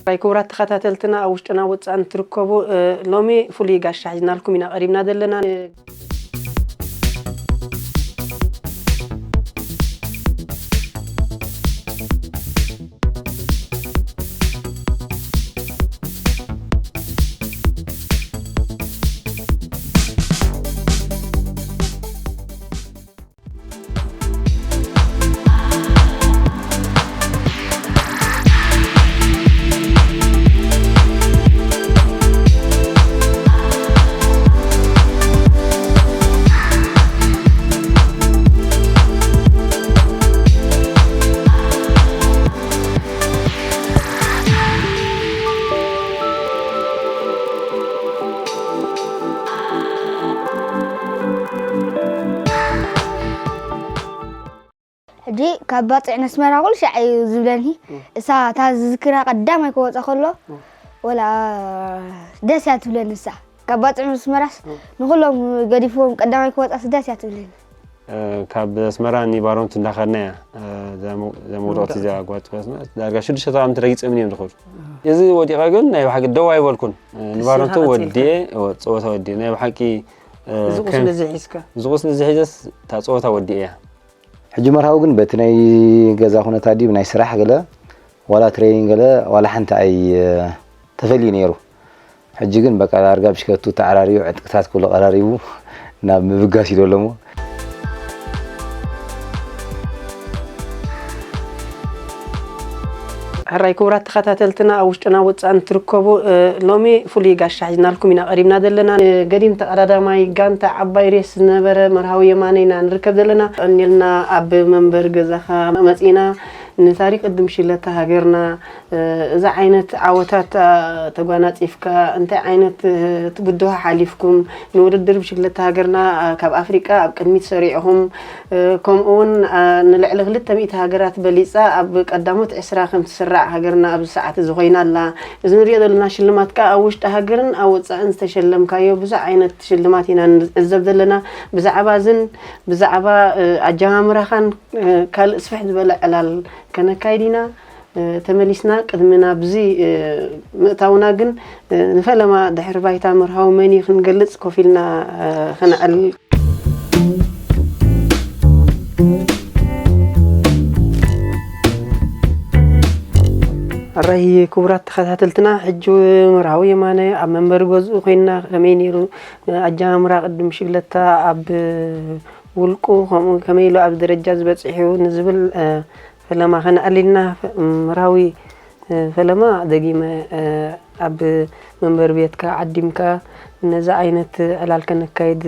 ራይ ክቡራት ተኸታተልትና ኣብ ውሽጥና ወፃእን ትርከቡ እ፣ ሎሚ ፍሉይ ጋሻ ሒዝናልኩም ኢና ቀሪብና ዘለና። ሕጂ ካብ ባጽዕ ነስመራ ኩሉ ሻዕ እዩ ዝብለኒ። እሳ እታ ዝዝክራ ቀዳማይ ክወጻ ከሎ ወላ ደስ እያ ትብለኒ እሳ። ካብ ባጽዕ ነስመራስ ንኹሎም ገዲፍዎም ቀዳማይ ክወጻስ ደስ እያ ትብለኒ። እ፣ ካብ ኣስመራ ኒባሮንት እንዳኸድና እያ፣ እ፣ ዘሙ-፣ ዘምውድቕቲ እዚኣ ጓል ጥበስና ዳርጋ ሽዱሽተ ዓመት ረጊጾምን እዮም ዝኸዱ። እዚ ወዲቐ ግን ናይ ብሓቂ ደው ኣይበልኩን። እ፣ ንባሮንቱ ወዲኤ፣ እ፣ ጸወታ ወዲኤ። ናይ ብሓቂ፣ እ፣ እዚ ቁስሊ ከም እዚ ሒዝካ? እዚ ቁስሊ እዚ ሒዘስ እታ ጸወታ ወዲኤ እያ። ሕጂ መርሃዊ ግን በቲ ናይ ገዛ ኩነታት ድዩ ናይ ስራሕ ገለ ዋላ ትሬኒንግ ገለ ዋላ ሓንቲ ኣይ ተፈልዩ ነይሩ። ሕጂ ግን በቃ ዳርጋ ብሽከቱ ተዓራሪቡ ዕጥቅታት ኩሉ ቀራሪቡ ናብ ምብጋስ እዩ ዘሎ እሞ። ሕራይ ክቡራት ተኸታተልትና ኣብ ውሽጥና ወፃእን ትርከቡ እ፣ ሎሚ ፍሉይ ጋሻ ሒዝናልኩም ኢና ቀሪብና ዘለና። እ፣ ገዲም ተቐዳዳማይ ጋንታ ዓባይ ሬስ ዝነበረ መርሃዊ የማነ ኢና ንርከብ ዘለና። ቀኒልና ኣብ መንበሪ ገዛኻ መፂና ንታሪክ ቅድም ሽለታ ሃገርና እ፣ እዚ ዓይነት ዓወታት እ፣ ተጓናፂፍካ እንታይ ዓይነት እ፣ ትብድሆ ሓሊፍኩም ንውድድር ብሽክለታ ሃገርና እ፣ ካብ ኣፍሪቃ ኣብ ቅድሚት ሰሪዕኹም እ፣ ከምኡ እውን እ፣ ንልዕሊ ክልተ ሚእቲ ሃገራት በሊፃ ኣብ ቀዳሞት ዕስራ ከም ትስራዕ ሃገርና ኣብዚ ሰዓት እዚ ኮይና ኣላ። እዚ ንሪኦ ዘለና ሽልማት ከዓ ኣብ ውሽጢ ሃገርን ኣብ ወፃእን ዝተሸለምካዮ ብዙሕ ዓይነት ሽልማት ኢና ንዕዘብ ዘለና። ብዛዕባ እዝን ብዛዕባ እ፣ ኣጀማምራኻን እ፣ ካልእ ስፍሕ ዝበለ ዕላል ከነካይድ ኢና። እ፣ ተመሊስና ቅድሚ ናብዚ እ፣ ምእታውና ግን እ፣ ንፈለማ ድሕሪ ባይታ መርሃዊ መን እዩ ክንገልጽ ኮፍ ኢልና እ፣ ከነዕልል። ኣራይ ክቡራት ተኸታተልትና፣ ሕጂ መርሃዊ የማነ ኣብ መንበሪ ገዝኡ ኮይንና ከመይ ነይሩ ኣጀማምራ ቅድም ሽግለታ ኣብ ውልቁ ከምኡ ከመይ ኢሉ ኣብ ደረጃ ዝበጽሕ እዩ ንዝብል እ፣ ፈለማ ከነዕልልና መርሃዊ እ፣ ፈለማ ደጊመ እ፣ ኣብ መንበሪ ቤትካ ዓዲምካ ነዚ ዓይነት ዕላል ከነካይድ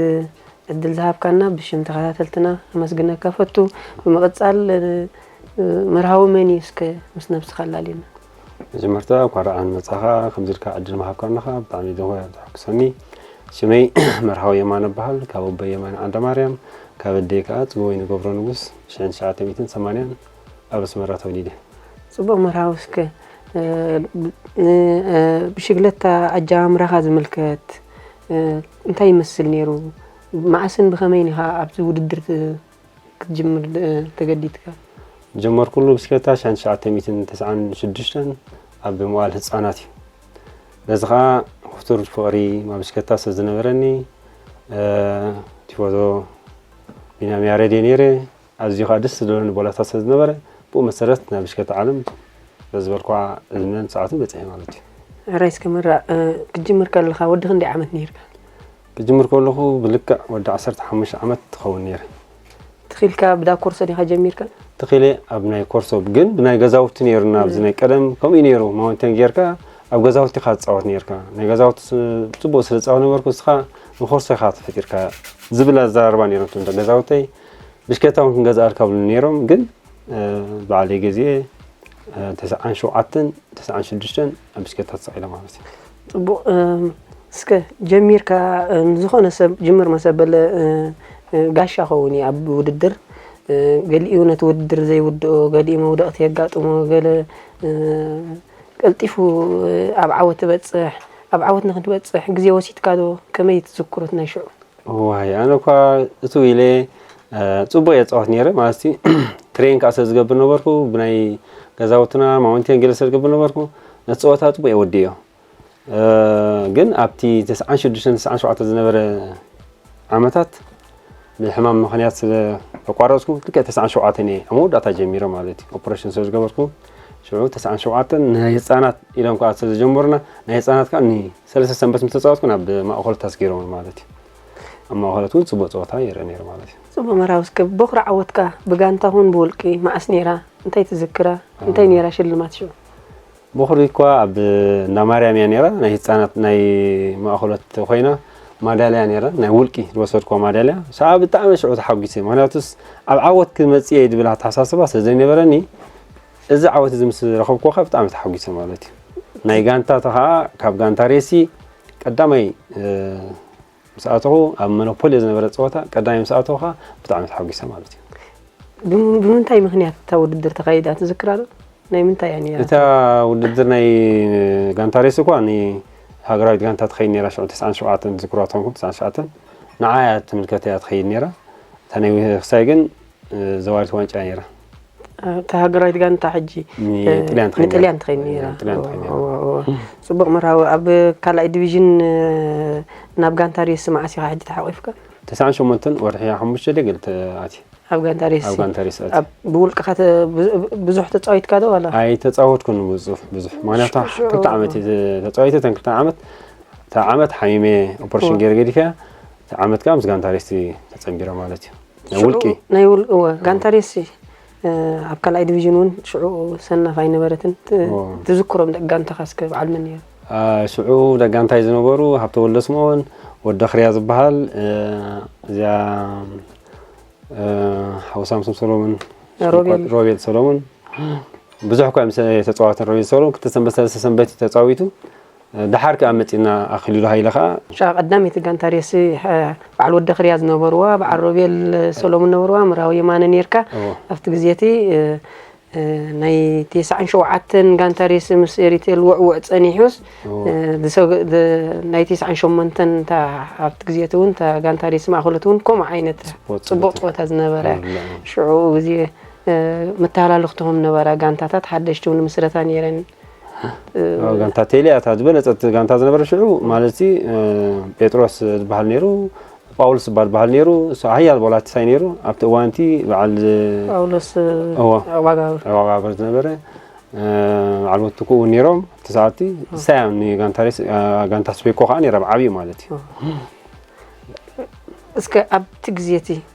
ዕድል ዝሃብካና ብሽም ተኸታተልትና ከመስግነካ ፈቱ። ብምቕጻል እ፣ መርሃዊ መን እዩ እስከ ምስ ነብስኻ ኣላልየና። መጀመርታ እንኳዕ ደሓን መጻኻ፣ ከምዚ ኢልካ ዕድል ምሃብካና ብጣዕሚ እዩ ዘሕጉሰኒ። ሽመይ መርሃዊ የማነ እበሃል፣ ካብ ኣቦይ የማነ ዓንደማርያም፣ ካብ ኣደይ ከኣ ጽገወይኒ ገብረ ንጉስ፣ ሽሕን ትሽዓተ ሚእትን ሰማንያን ኣብ ኣስመራ ተወሊደ። ጽቡቕ መርሃዊ፣ እስከ እ፣ ን-፣ እ፣ ብሽግለታ ኣጀማምራኻ ዝምልከት እ፣ እንታይ ይመስል ነይሩ? መዓስን ብኸመይን ኢኻ ኣብዚ ውድድር ት-፣ ክትጅምር እ፣ ተገዲድካ? ጀመርኩሉ ብሽክለታ ሽሕን ትሽዓተ ሚእትን ተስዓን ሽዱሽተን ኣብ መዋል ህጻናት እዩ። በዚ ኸኣ ክቱር ፍቕሪ ናብ ብሽክለታ ስለ ዝነበረኒ እ፣ ቲፎዞ ቢንያም ያሬድ እየ ነይረ። ኣዝዩ ኸኣ ደስ ዝብለኒ ቦላታት ስለ ዝነበረ ብኡ መሰረት ናብ ብሽክለታ ዓለም በዝበልኳ ዕድመን ሰዓትን በጺሐ ማለት እዩ። ሕራይ እስከ መራ እ፣ ክትጅምር ከለኻ ወዲ ክንደይ ዓመት ነይርካ? ክጅምር ከለኹ ብልክዕ ወዲ ዓሰርተ ሓሙሽተ ዓመት ትኸውን ነይረ። ትኺልካ ብዳ ኮርሶ ዲኻ ጀሚርካ? ትኺለ ኣብ ናይ ኮርሶ ግን ብናይ ገዛውቲ ነይሩና ኣብዚ ናይ ቀደም ከምኡ እዩ ነይሩ። ማውንቴን ጌርካ ኣብ ገዛውቲ ኢኻ ትጻወት ነይርካ። ናይ ገዛውቲ ስ-፣ ጽቡቕ ስለ ዝጻወት ነበርኩ እስኻ ንኮርሶ ኢኻ ተፈጢርካ ዝብል ኣዘራርባ ነይሮም እቶም ገዛውተይ። ብሽክለታ እውን ክንገዝኣልካ ብሉ ነይሮም ግን እ፣ ባዕለይ ገዚኤ እ፣ ተስዓን ሸውዓተን ተስዓን ሽዱሽተን ኣብ ብሽክለታ ተሰቒለ ማለት እዩ። ጽቡቕ እ፣ እስከ ጀሚርካ እ፣ ንዝኾነ ሰብ ጅምር መሰበለ እ፣ እ፣ ጋሻ ኸውን እዩ ኣብ ውድድር እ፣ ገሊኡ ነቲ ውድድር ዘይውድኦ ገሊኡ መውደቕቲ የጋጥሞ ገለ እ፣ ቀልጢፉ እ፣ ኣብ ዓወት ትበጽሕ ኣብ ዓወት ንክትበጽሕ ግዜ ወሲድካ ዶ ከመይ ትዝክሮ ናይ ሽዑ? እዋይ ኣነ እኳ እትው ኢለ እ፣ ጽቡቕ እየ ዝጻወት ነይረ ማለት እዩ። ትሬን ከኣ ስለ ዝገብር ነበርኩ ብናይ ገዛውትና ማውንቴን ገለ ስለ ዝገብር ነበርኩ ነቲ ፀወታ ፅቡቅ እየ ወዲዮ። ግን ኣብቲ ተስዓን ሽዱሽተን ተስዓን ሸውዓተን ዝነበረ ዓመታት ብሕማም ምኽንያት ስለ ተቋረፅኩ፣ ልክዕ ተስዓን ሸውዓተን እየ ኣብ መወዳእታ ጀሚረ ማለት እዩ። ኦፕሬሽን ስለ ዝገበርኩ፣ ሽዑ ተስዓን ሸውዓተን ናይ ህፃናት ኢሎም ከዓ ስለ ዝጀመሩና፣ ናይ ህፃናት ከዓ ንሰለስተ ሰንበት ምስ ተፃወትኩ ናብ ማእኸሎት ኣስጊሮም ማለት እዩ። ኣብ ማእኸሎት እውን ፅቡቅ ፀወታ ይረአ ነይሩ ማለት እዩ። ጽቡቕ መርሃዊ። እስከ ቦኽሪ ዓወትካ ብጋንታ ኹን ብውልቂ መዓስ ነይራ? እንታይ ትዝክራ? እንታይ ነይራ ሽልማት ሽዑ? ቦኽሪ እኳ ኣብ እንዳ ማርያም እያ ነይራ፣ ናይ ህጻናት ናይ ማእኸሎት ኮይና ማዳልያ ነይራ፣ ናይ ውልቂ ዝወሰድኩዋ ማዳልያ። ሰዓ ብጣዕሚ ሽዑ ተሓጒሰ፣ ምኽንያቱስ ኣብ ዓወት ክመጽእ እየ ዝብል ኣተሓሳስባ ስለ ዘይነበረኒ፣ እዚ ዓወት እዚ ምስ ረኸብኩ ኸኣ ብጣዕሚ ተሓጒሰ ማለት እዩ። ናይ ጋንታ ኸኣ ካብ ጋንታ ሬሲ ቀዳማይ፣ እ፣ ምስ ኣተኹ ኣብ መኖፖልዮ ዝነበረ ጸወታ ቀዳማይ ምስ ኣተኹ ኸኣ ብጣዕሚ ተሓጒሰ ማለት እዩ። ብም-፣ ብምንታይ ምኽንያት እታ ውድድር ተኻይዳ ትዝክራ ዶ? ናይ ምንታይ እያ ነይራ? እታ ውድድር ናይ ጋንታ ሬስ እኳ ንሃገራዊት ጋንታ ትኸይድ ነይራ፣ ሽዑ ተስዓን ሸውዓተን ዝዝክሮ ተኾንኩ፣ ተስዓን ትሽዓተን ንዓ እያ ትምልከት እያ ትኸይድ ነይራ። እታ ናይ ክሳይ ግን፣ እ፣ ዘዋሪት ዋንጫ ነይራ። እታ ሃገራዊት ጋንታ ሕጂ፣ ንጥልያን እ፣ ትኸይድ ነይራ። ንጥልያን ትኸይድ ነይራ። ንጥልያን ትኸይድ ነይራ። እወ፣ እወ፣ እወ። ጽቡቕ መርሃዊ። ኣብ ካልኣይ ዲቪዥን፣ እ፣ ናብ ጋንታ ሬስ መዓስ ኢኻ ሕጂ ተሓቒፍካ? ተስዓን ሸሞንተን ወርሒ ሓሙሽተ ደገል ተኣትየ። ኣብ ጋንታ ሬስ? ኣብ ጋንታ ሬስ ኣትየ። ኣብ ብውልቅኻ ተ-፣ ብዙ-፣ ብዙሕ ተጻዊትካ ዶ ዋላ? ኣይተጻወትኩን ብዙሕ፣ ብዙሕ። ምኽንያቱ ሽዑ፣ ሽዑ፣ ክልተ ዓመት እየ ተጻዊተ፣ እተን ክልተ ዓመት፣ እታ ዓመት ሓሚመ ኦፐሬሽን እወ። ገይረ ገዲፈያ፣ እታ ዓመት ከኣ ምስ ጋንታ ሬስ ተጸንቢረ ማለት እዩ። ናይ ሽዑ ውልቂ። ናይ ውል-፣ እወ፣ ጋንታ ሬስ፣ እ፣ ኣብ ካልኣይ ዲቪዥን እውን ሽዑ ሰናፍ ኣይነበረትን። ት-፣ እወ። ትዝክሮም ደቂ ጋንታኻ እስከ በዓል መን ነይሩ? አ፣ ሽዑ ደቂ ጋንታይ ዝነበሩ ሃብተ ወልደስምኦን፣ ወዲ ኣኽርያ ዝበሃል፣ እ፣ እዚኣ፣ እ፣ ሓው ሳምሶን ሰሎሞን፣ ሮቤል። ሮቤል ሰሎሞን። ብዙሕ እኳ ምስ ተጻዋትን ሮቤል ሰሎሞን ክልተ ሰንበት፣ ሰለስተ ሰንበት እዩ ተጻዊቱ። እ፣ ደሓር ከኣ መጺና ኣኽሊሉ ሃይለ ከኣ። ሽዓ ቀዳመይቲ ጋንታ ሬሲ፣ ሐ-፣ በዓል ወዲ ኣኽርያ ዝነበርዋ፣ በዓል ሮቤል ሰሎሞን ነበርዋ፣ ምራዊ የማነ ኔርካ። እዎ። ኣብቲ ግዜ እቲ፣ እ፣ እ፣ ናይ ተስዓን ሸውዓተን ጋንታ ሬሲ ምስ ኤሪቴል ውዕውዕ ጸኒሑስ፣ እዎ። እ፣ ዝሰግ-፣ ዝ-፣ ናይ ተስዓን ሸሞንተን እታ ኣብቲ ግዜ እቲ እውን እታ ጋንታ ሬሲ ማእኸሎት እውን ከምኡ ዓይነት ጽቡቕ ጽቡቕ ጽቡቕ ጸወታ ዝነበረ። እዎ። ሽዑ ግዜ፣ እ፣ መተሃላለኽትኹም ነበራ ጋንታታት ሓደሽቲ እውን ምስረታ ነይረን። እ፣ ኣብ ጋንታ ቴሌ እያ እታ ዝበለጸት ጋንታ ዝነበረ ሽዑ፣ ማለት፣ እ፣ ጴጥሮስ ዝበሃል ነይሩ፣ ጳውሎስ ዝበሃል በሃል ነይሩ፣ እሱ ሓያል ቦላቲሳይ ነይሩ። ኣብቲ እዋን እቲ በዓል ጳውሎስ፣ እ፣ እዋ። ዕዋጋብር። ዕዋጋብር ዝነበረ፣ እ፣ በዓል ወትኩ እውን ነይሮም። እቲ ሰዓት እቲ እሳያ ንጋንታ ሬስ፣ እ፣ ጋንታ ስፔኮ ከዓ ነይራ ብዓብዩ ማለት እዩ። እዋ። እስከ ኣብቲ ግዜ እቲ፣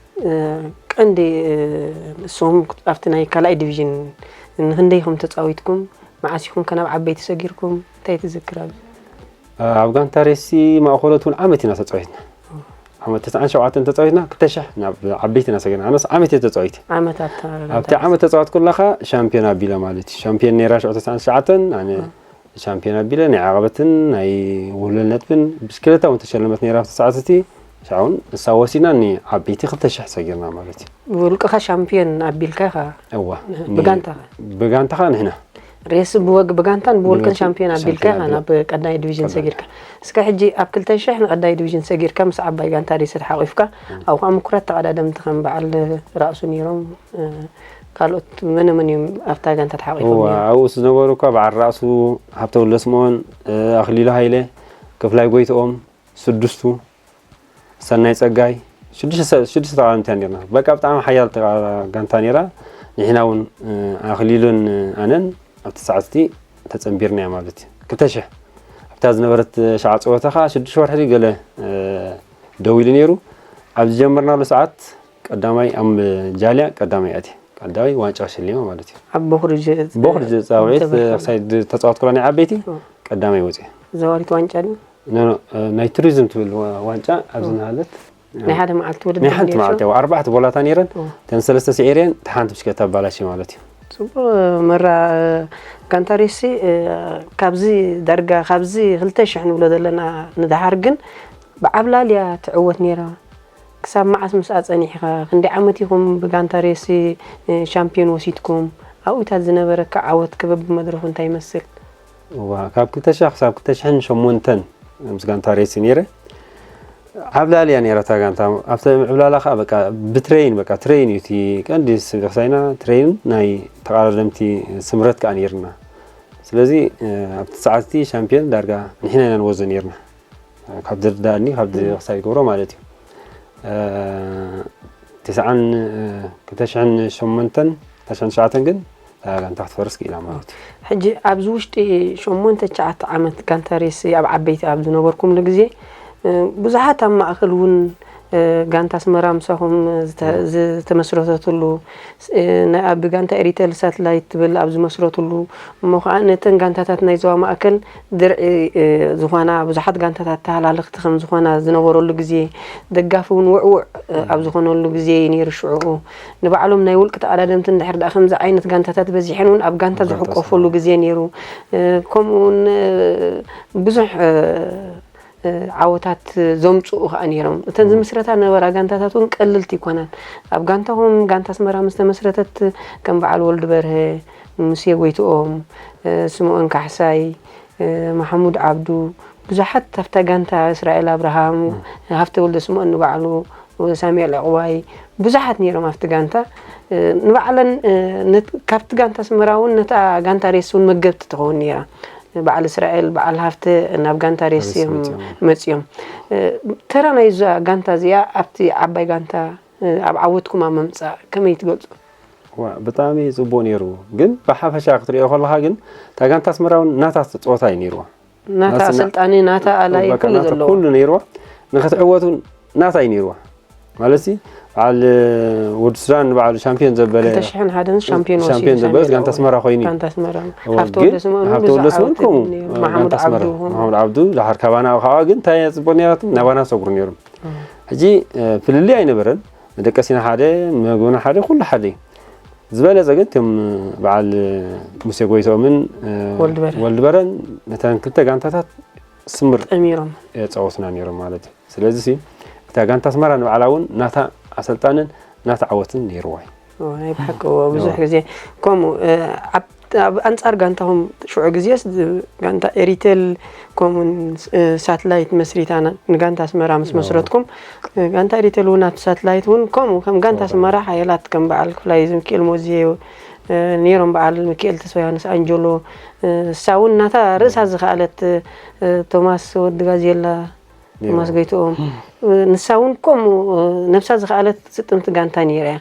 እ፣ ቀንዲ፣ እ፣ ንስኹም ኣብቲ ናይ ካልኣይ ዲቪዥን ንክንደይ ኢኹም ተጻዊትኩም? መዓስ ኢኹም ከ ናብ ዓበይቲ ሰጊርኩም? እንታይ ትዝክር ኣብዚ? ኣብ ጋንታ ሬሲ ማእኸሎት እውን ዓመት ኢና ተጻዊትና። ዓመት ተስዓን ሸውዓተን ተጻዊትና፣ ክልተ ሽሕ ናብ ዓበይቲ ኢና ሰጊርና። ኣነስ ዓመት እየ ተጻዊት። ዓመታት ኣብቲ ዓመት ተጻወት ከለኻ ሻምፒዮን ኣቢለ ማለት እዩ። ሻምፒዮን ነይራ ሽዑ ተስዓን ትሽዓተን፣ ኣነ ሻምፒዮን ኣቢለ ናይ ዓቐበትን ናይ ውህለል ነጥብን ብሽክለታ እውን ተሸለመት ነይራ ኣብቲ ሰዓት እቲ። ሽዑ እውን እሳ ወሲድና ንዓበይቲ ክልተ ሽሕ ሰጊርና ማለት እዩ። ብውልቅኻ ሻምፒዮን ኣቢልካ ኢኻ? እዋ። ብጋንታኻ? ብጋንታኻ ንሕና። ሬስ ብወግ-፣ ብጋንታን ብውልቅን ብውልቅን ሻምፒዮን ኣቢልካ ሻምፒዮን ኢኻ ኣቢለ። ናብ ቀዳማይ ዲቪዥን ቀዳማይ። ሰጊርካ። እስከ ሕጂ ኣብ ክልተ ሽሕ ንቀዳማይ ዲቪዥን ሰጊርካ ምስ ዓባይ ጋንታ ሬስ ተሓቒፍካ፣ እም። ኣብኡ ከዓ ምኩራት ተቐዳደምቲ ከም በዓል ራእሱ ነይሮም፣ እ፣ ካልኦት መነ መን እዮም ኣብታ ጋንታ ተሓቒፎም እዋ፣ ነይሮም? ኣብኡ ዝነበሩ እኳ በዓል ራእሱ፣ ሃብተ ወልደስምኦን፣ እ፣ ኣኽሊሉ ሃይለ፣ ክፍላይ ጎይትኦም፣ ስድስቱ፣ ሰናይ ጸጋይ፣ ሽዱሽተ ሰ-፣ ሽዱሽተ ተቓወምቲ እያ ነይርና። በቃ ብጣዕሚ ሓያል ተቓ-፣ ጋንታ ነይራ። ንሕና እውን፣ እ፣ ኣኽሊሉን ኣነን ኣብቲ ሰዓት እቲ ተጸንቢርና እያ ማለት እዩ። ክልተ ሽሕ ኣብታ ዝነበረት ሸዓ ጸወታ ኸዓ ሽዱሽተ ወርሒ ገለ፣ እ፣ ደው ኢሉ ነይሩ። ኣብ ዝጀመርናሉ ሰዓት ቀዳማይ ኣብ ጃልያ ቀዳማይ ኣትየ። ቀዳማይ ዋንጫ ሸሊመ ማለት እዩ። ኣብ ቦኽሪ ዝ-፣ ቦኽሪ ዝጻወዐት ዝተበልካ። ክሳይ ድ-፣ ተጻወት ኮላ ናይ ዓበይቲ ኦ። ቀዳማይ ወጽየ። ዘዋሪት ዋንጫ ድዩ? ኖ፣ ኖ፣ እ፣ ናይ ቱሪዝም ትብል ዋ-፣ ዋንጫ ኣብዚ ኦ። እናሃለት። ናይ ሓደ መዓልቲ ውድድር ናይ ሓንቲ ነይሩ? መዓልቲ፣ እዋ፣ ኣርባዕተ ቦላታ ነይረን። ኦ። እተን ሰለስተ ስዒረን፣ እታ ሓንቲ ብሽክለታ ኣባላሽ ማለት እዩ። ጽቡቕ መራ፣ እ፣ ጋንታ ሬሲ፣ እ፣ ካብዚ ዳርጋ፣ ካብዚ ክልተ ሽሕ ንብሎ ዘለና ንደሓር ግን ብዓብላልያ ትዕወት ነይራ። ክሳብ መዓስ ምስኣ ጸኒሕኻ? ክንደይ ዓመት ኢኹም ብጋንታ ሬሲ፣ እ፣ ሻምፒዮን ወሲድኩም? ኣብኡታት ዝነበረካ ዓወት ክበብ መድረኹ እንታይ ይመስል? እዋ፣ ካብ ክልተ ሽሕ ክሳብ ክልተ ሽሕን ሸሞንተን ምስ ጋንታ ሬሲ ነይረ። ዓብላል እያ ነይራ እታ ጋንታ። ኣብቲ ዕብላላ ኸዓ በቃ ብትሬን፣ በቃ ትሬን እዩ እቲ ቀንዲ ስብሪ ክሳይና፣ ትሬን ናይ ተቓዳደምቲ ስምረት ከኣ ነይርና። እዚ ስለዚ ኣብቲ ሰዓትቲ ሻምፒዮን ዳርጋ ንሕና ኢና ንወዞ ነርና፣ ካብ ድርዳእኒ ካብ ክሳብ ይገብሮ ማለት እዩ። ክልተ ሽሕን ሸሞንተን ክልተ ሽሕን ትሽዓተን ግን ጋንታ ክትፈርስ ክኢላ ማለት እዩ። ሕጂ ኣብዚ ውሽጢ ሸሞንተ ትሽዓተ ዓመት ጋንታ ሬሲ ኣብ ዓበይቲ ኣብ ዝነበርኩምሉ ግዜ ብዙሓት ኣብ ማእከል እውን ጋንታ ኣስመራ ምሳኹም ዝተመስረተትሉ፣ ብጋንታ ኤሪቴል ሳትላይት ትብል ኣብ ዝመስረትሉ፣ እሞ ከዓ ነተን ጋንታታት ናይ ዞባ ማእከል ድርዒ ዝኾና ብዙሓት ጋንታታት ተሃላልኽቲ ከም ዝኾና ዝነበረሉ ግዜ፣ ደጋፊ እውን ውዕውዕ ኣብ ዝኾነሉ ግዜ እዩ ነይሩ። ሽዕኡ ንባዕሎም ናይ ውልቂ ተቐዳደምቲ እንድሕር ደኣ ከምዚ ዓይነት ጋንታታት በዚሐን እውን ኣብ ጋንታ ዝሕቆፈሉ ግዜ ነይሩ። ከምኡ እውን ብዙሕ ዓወታት ዘምፅኡ ከዓ ነይሮም። እተን ዝምስረታ ነበራ ጋንታታት እውን ቀልልቲ ይኮናን። ኣብ ጋንታኹም ጋንታ ኣስመራ ምስ ተመስረተት ከም በዓል ወልዱ በርሀ፣ ሙሴ ጎይትኦም፣ ስምኦን ካሕሳይ፣ ማሓሙድ ዓብዱ፣ ብዙሓት ኣብታ ጋንታ፣ እስራኤል ኣብርሃም፣ ሃፍተ ወልደ ስምኦን ንባዕሉ፣ ሳሙኤል ዕቑባይ፣ ብዙሓት ነይሮም ኣብቲ ጋንታ። ንባዕለን ካብቲ ጋንታ ኣስመራ እውን ነታ ጋንታ ሬስ እውን መገብቲ ትኸውን ነይራ። በዓል እስራኤል በዓል ሃፍተ ናብ ጋንታ ሬስ እዮም መፅዮም። ተራ ናይ እዛ ጋንታ እዚኣ ኣብቲ ዓባይ ጋንታ ኣብ ዓወትኩም ኣብ ምምፃእ ከመይ ትገልፁ? ብጣዕሚ ፅቡቅ ነይሩ። ግን ብሓፈሻ ክትሪኦ ከለካ ግን እታ ጋንታ ኣስመራ እውን ናታ ፀወታ እዩ ነይርዋ። ናታ ኣሰልጣኒ ናታ ኣላይ ኩሉ ዘለዎ ኩሉ ነይርዋ። ንክትዕወቱ ናታ እዩ ነይርዋ። ማለት በዓል ወዲ ሱዳን ንባዕሉ ሻምፒዮን ዘበለ ሻምፒዮን ዘበለ ጋንታ ኣስመራ ኮይኑ ሃፍተወልደ ስምኦን ከምኡ ማሓሙድ ዓብዱ ማሓሙድ ዓብዱ ድሓር ካባና ከዓ ግን እንታይ ፅቡቅ ነይራትም ናባና ሰጉሩ ነይሮም። ሕጂ ፍልልይ ኣይነበረን። መደቀሲና ሓደ፣ መግብና ሓደ፣ ኩሉ ሓደ እዩ። ዝበለፀ ግን እቶም በዓል ሙሴ ጎይቶምን ወልድበረን ነተን ክልተ ጋንታታት ስምር ጠሚሮም የፃወትና ነይሮም ማለት እዩ። ስለዚ እታ ጋንታ ኣስመራ ንባዕላ እውን ናታ ኣሰልጣንን ናታ ዓወትን ነይርዋ እዩ። ናይ ብሓቂ ብዙሕ ግዜ ከምኡ ኣብ ኣንፃር ጋንታኹም ሽዑ ግዜስ ጋንታ ኤሪቴል ከምኡን ሳትላይት መስሪታ ንጋንታ ኣስመራ ምስ መስረትኩም ጋንታ ኤሪቴል እውን ኣብቲ ሳትላይት እውን ከምኡ ከም ጋንታ ኣስመራ ሓየላት ከም በዓል ክፍላይ ዝምክኤል ሞዝየ ነይሮም፣ በዓል ምክኤል ተስፋ ዮሃንስ ኣንጀሎ፣ እሳ እውን ናታ ርእሳ ዝኸኣለት ቶማስ ወዲ ጋዜላ ቶማስ ጎይትኦም፣ ንሳ እውን ከምኡ ነብሳ ዝኸኣለት ስጥምቲ ጋንታ ነይራ እያ።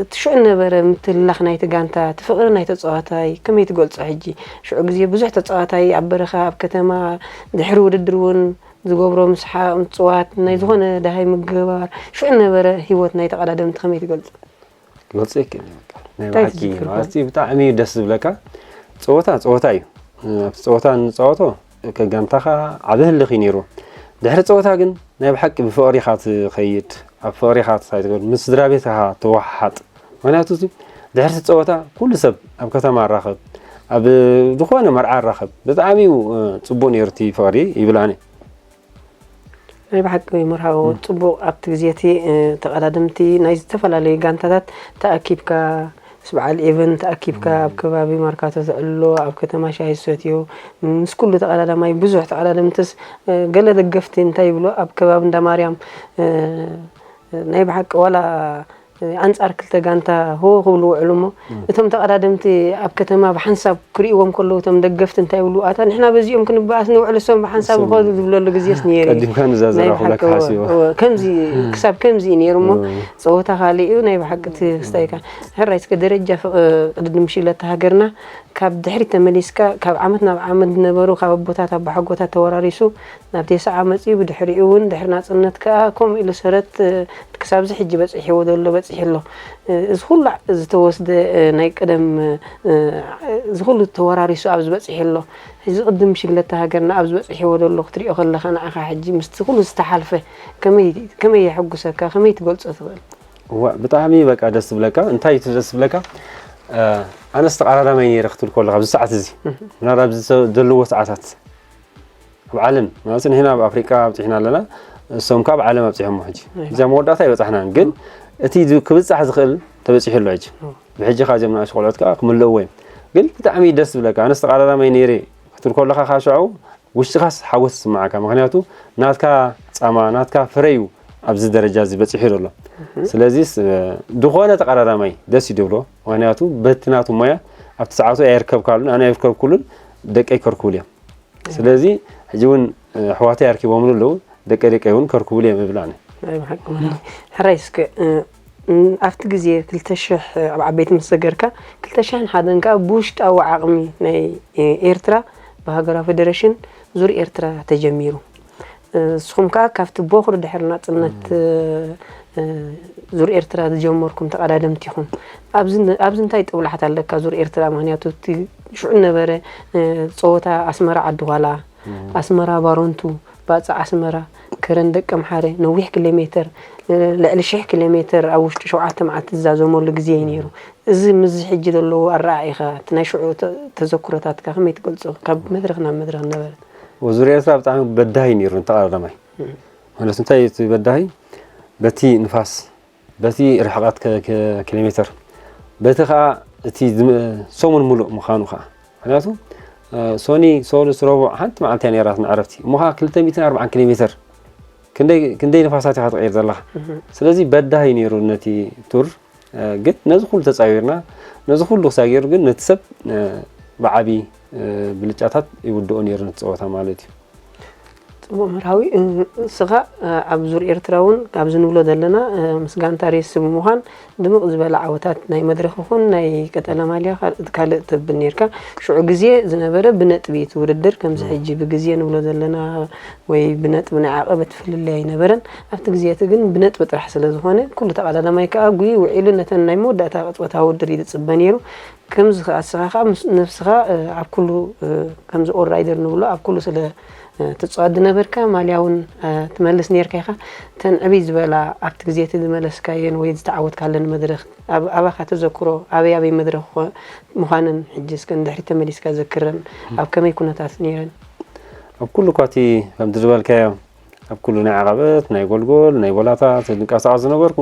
እቲ ሽዑ ነበረ ምትልላኽ ናይቲ ጋንታ፣ እቲ ፍቕሪ ናይ ተፃዋታይ ከመይ ትገልፆ? ሕጂ ሽዑ ግዜ ብዙሕ ተፃዋታይ ኣብ በረኻ ኣብ ከተማ ድሕሪ ውድድር እውን ዝገብሮ ምስሓቕ ምፅዋት ናይ ዝኾነ ደሃይ ምግባር ሽዑ ነበረ ህይወት ናይ ተቐዳደምቲ ከመይ ትገልፆ? ክገልፆ ይክእል እዩ። ናይ ብሓቂ ብጣዕሚ እዩ ደስ ዝብለካ። ፀወታ ፀወታ እዩ። ኣብቲ ፀወታ ንፃወቶ ከጋንታኻ ዓብ ህልኽ እዩ ነይሩ። ድሕሪ ፀወታ ግን ናይ ብሓቂ ብፍቕሪ ኢኻ ትኸይድ፣ ኣብ ፍቕሪ ኢኻ ትሳይድ፣ ምስ ስድራ ቤት ኢኻ ትወሓሓጥ። ምክንያቱ ድሕርቲ ፀወታ ኩሉ ሰብ ኣብ ከተማ ኣራኸብ፣ ኣብ ዝኾነ መርዓ ኣራኸብ። ብጣዕሚ እዩ ፅቡቅ ነይሩ እቲ ፍቕሪ ይብል ኣነ። ናይ ብሓቂ መርሃዊ ጽቡቕ ኣብቲ ግዜ እቲ ተቐዳደምቲ ናይ ዝተፈላለዩ ጋንታታት ተኣኪብካ ምስ በዓል ኤቨን ተኣኪብካ ኣብ ከባቢ ማርካቶ ተዕልሎ ኣብ ከተማ ሻሂ ዝሰትዮ ምስ ኩሉ ተቐዳዳማይ ብዙሕ ተቐዳደምትስ ገለ ደገፍቲ እንታይ ይብሉ ኣብ ከባቢ እንዳ ማርያም ናይ ብሓቂ ዋላ ኣንጻር ክልተ ጋንታ ሆ ክብሉ ውዕሉ እሞ እቶም ተቐዳደምቲ ኣብ ከተማ ብሓንሳብ ክርእይዎም ከለዉ እቶም ደገፍቲ እንታይ ይብሉ ኣታ ንሕና በዚኦም ክንበኣስ ንውዕል እሶም ብሓንሳብ ይኸዱ ዝብለሉ ግዜስ ነይሩ እዩ። ቀዲምካ ንዛዘራ ናይ ብሓቂ ክብለካ ሓሲቦ። እወ፣ ከምዚ ክሳብ ከምዚ እዩ ነይሩ እሞ ጸወታ ካልእ እዩ ናይ ብሓቂ እቲ ክስታይ ኢልካ ሕራይ እስከ ደረጃ ፍቕ- ቅድድም ሽግለታ ሃገርና ካብ ድሕሪት ተመሊስካ ካብ ዓመት ናብ ዓመት ዝነበሩ ካብ ኣቦታት ኣባሓጎታት ተወራሪሱ ናብ ቴስዓ መጺኡ ብድሕሪኡ እውን ድሕሪ ናጽነት ከኣ ከምኡ ኢሉ ሰረት ክሳብዚ ሕጂ በጺሕዎ ዘሎ በጺሑ ኣሎ። እዚ ኩሉ ዝተወስደ ናይ ቀደም እዚ ኩሉ ተወራሪሱ ኣብዚ በጺሑ ኣሎ። እዚ ቅድም ሽግለታ ሃገርና ኣብዚ በጺሕዎ ዘሎ ክትሪኦ ከለኻ ንዓኻ ሕጂ ምስቲ ኩሉ ዝተሓልፈ ከመይ ከመይ የሐጉሰካ ከመይ ትገልጾ ትኽእል? እዋ ብጣዕሚ በቃ ደስ ዝብለካ እንታይ እቲ ደስ ዝብለካ ኣነስ ተቃራዳማይ ነይረ ክትብል ከለካ ኣብዚ ሰዓት እዚ ምናልባት ኣብዚ ዘለዎ ሰዓታት ኣብ ዓለም ማለት ንሕና ኣብ ኣፍሪቃ ኣብፂሕና ኣለና እሶም ካብ ዓለም ኣብፂሖሞ ሕጂ እዚኣ መወዳእታ ኣይበፃሕናን ግን እቲ ክብፃሕ ዝኽእል ተበፂሑ ኣሎ ሕጂ ብሕጂ ካብ እዚኦም ንኣሽ ቆልዑት ከዓ ክምልእዎ እዮም ግን ብጣዕሚ ደስ ዝብለካ ኣነስ ተቃራዳማይ ነይረ ክትብል ከለካ ካብ ሽዑ ውሽጥኻስ ሓጎስ ይስምዓካ ምክንያቱ ናትካ ፃማ ናትካ ፍረ እዩ ኣብዚ ደረጃ እዚ በፂሑ ዘሎ ስለዚስ ዝኾነ ተቀዳዳማይ ደስ እዩ ድብሎ ምክንያቱ በቲ ናቱ ሞያ ኣብቲ ሰዓቱ ኣይርከብካሉን ኣነ ኣይርከብኩሉን ደቀይ ከርክቡሉ እዮም። ስለዚ ሕጂ እውን ኣሕዋተይ ኣርኪቦምሉ ኣለዉ፣ ደቀ ደቀይ እውን ከርክቡሉ እዮም እብል ኣነ። ናይ ብሓቂ ማለት ሕራይ እስከ ኣብቲ ግዜ ክልተ ሽሕ ኣብ ዓበይቲ ምስ ሰገርካ ክልተ ሽሕን ሓደን ከዓ ብውሽጣዊ ዓቕሚ ናይ ኤርትራ ብሃገራዊ ፌደሬሽን ዙር ኤርትራ ተጀሚሩ። ንስኹም ከዓ ካብቲ ቦኽሪ ድሕሪ ናፅነት ዙር ኤርትራ ዝጀመርኩም ተቐዳደምቲ ኢኹም። ኣብዚ እንታይ ጥብላሓት ኣለካ ዙር ኤርትራ? ምክንያቱ እቲ ሽዑ ነበረ ፀወታ ኣስመራ ዓዲ ኳላ፣ ኣስመራ ባሮንቱ፣ ባፅዕ ኣስመራ፣ ከረን ደቀምሓረ፣ ነዊሕ ኪሎ ሜተር፣ ልዕሊ ሽሕ ኪሎ ሜተር ኣብ ውሽጢ ሸውዓተ መዓልቲ ዝዛዘመሉ ግዜ እዩ ነይሩ። እዚ ምስዚ ሕጂ ዘለዎ ኣረኣኢኻ እቲ ናይ ሽዑ ተዘክሮታትካ ከመይ ትገልፆ? ካብ መድረኽ ናብ መድረኽ ነበረ። ዙር ኤርትራ ብጣዕሚ በዳሂ ነይሩ። እንተ ቀዳማይ ማለት እንታይ እቲ በዳሂ በቲ ንፋስ በቲ ርሕቐት ኪሎ ሜተር በቲ ከዓ እቲ ሰሙን ሙሉእ ምዃኑ ከዓ ምክንያቱ ሶኒ ሶሉስ ረቡዕ ሓንቲ መዓልቲ እያ ነይራት ንዕረፍቲ እሞ ከዓ ክልተ ሚእትን ኣርባዓን ኪሎ ሜተር ክንደይ ንፋሳት ኢኻ ትቀይር ዘለኻ። ስለዚ በዳሂ ነይሩ ነቲ ቱር። ግን ነዚ ኩሉ ተፃዊርና ነዚ ኩሉ ክሳገሩ ግን ነቲ ሰብ ብዓብዪ ብልጫታት ይውድኦ ነይሩ ነቲ ፀወታ ማለት እዩ። ፅቡቅ መርሃዊ። ንስኻ ኣብ ዙር ኤርትራ እውን ኣብዚ ንብሎ ዘለና ምስ ጋንታ ሬስ ብምዃን ድምቕ ዝበለ ዓወታት ናይ መድረኽ ይኹን ናይ ቀጠለ ማልያ ካልእ ተብል ነርካ። ሽዑ ግዜ ዝነበረ ብነጥቢ እቲ ውድድር ከምዚ ሕጂ ብግዜ ንብሎ ዘለና ወይ ብነጥቢ ናይ ዓቐበት ፍልልይ ኣይነበረን። ኣብቲ ግዜ እቲ ግን ብነጥቢ ጥራሕ ስለ ዝኾነ ኩሉ ተቐዳዳማይ ከዓ ጉይ ውዒሉ ነተን ናይ መወዳእታ ቅፅበታዊ ውድድር እዩ ዝፅበ ነይሩ። ከምዚ ከዓ ንስኻ ከዓ ነብስኻ ኣብ ኩሉ ከምዚ ኦል ራይደር ንብሎ ኣብ ኩሉ ስለ ትፅዋት ዝነበርካ ማልያ እውን ትመልስ ነርካ ኢኻ። እተን ዕብይ ዝበላ ኣብቲ ግዜ እቲ ዝመለስካየን ወይ ዝተዓወትካለን መድረኽ ኣባኻ ተዘክሮ ኣበይ ኣበይ መድረኽ ምዃነን ሕጂ እስከ ንድሕሪት ተመሊስካ ዘክረን ኣብ ከመይ ኩነታት ነይረን? ኣብ ኩሉ እኳ እቲ ከምቲ ዝበልካዮ ኣብ ኩሉ ናይ ዓቐበት ናይ ጎልጎል ናይ ቦላታት ዝንቀሳቐስ ዝነበርኩ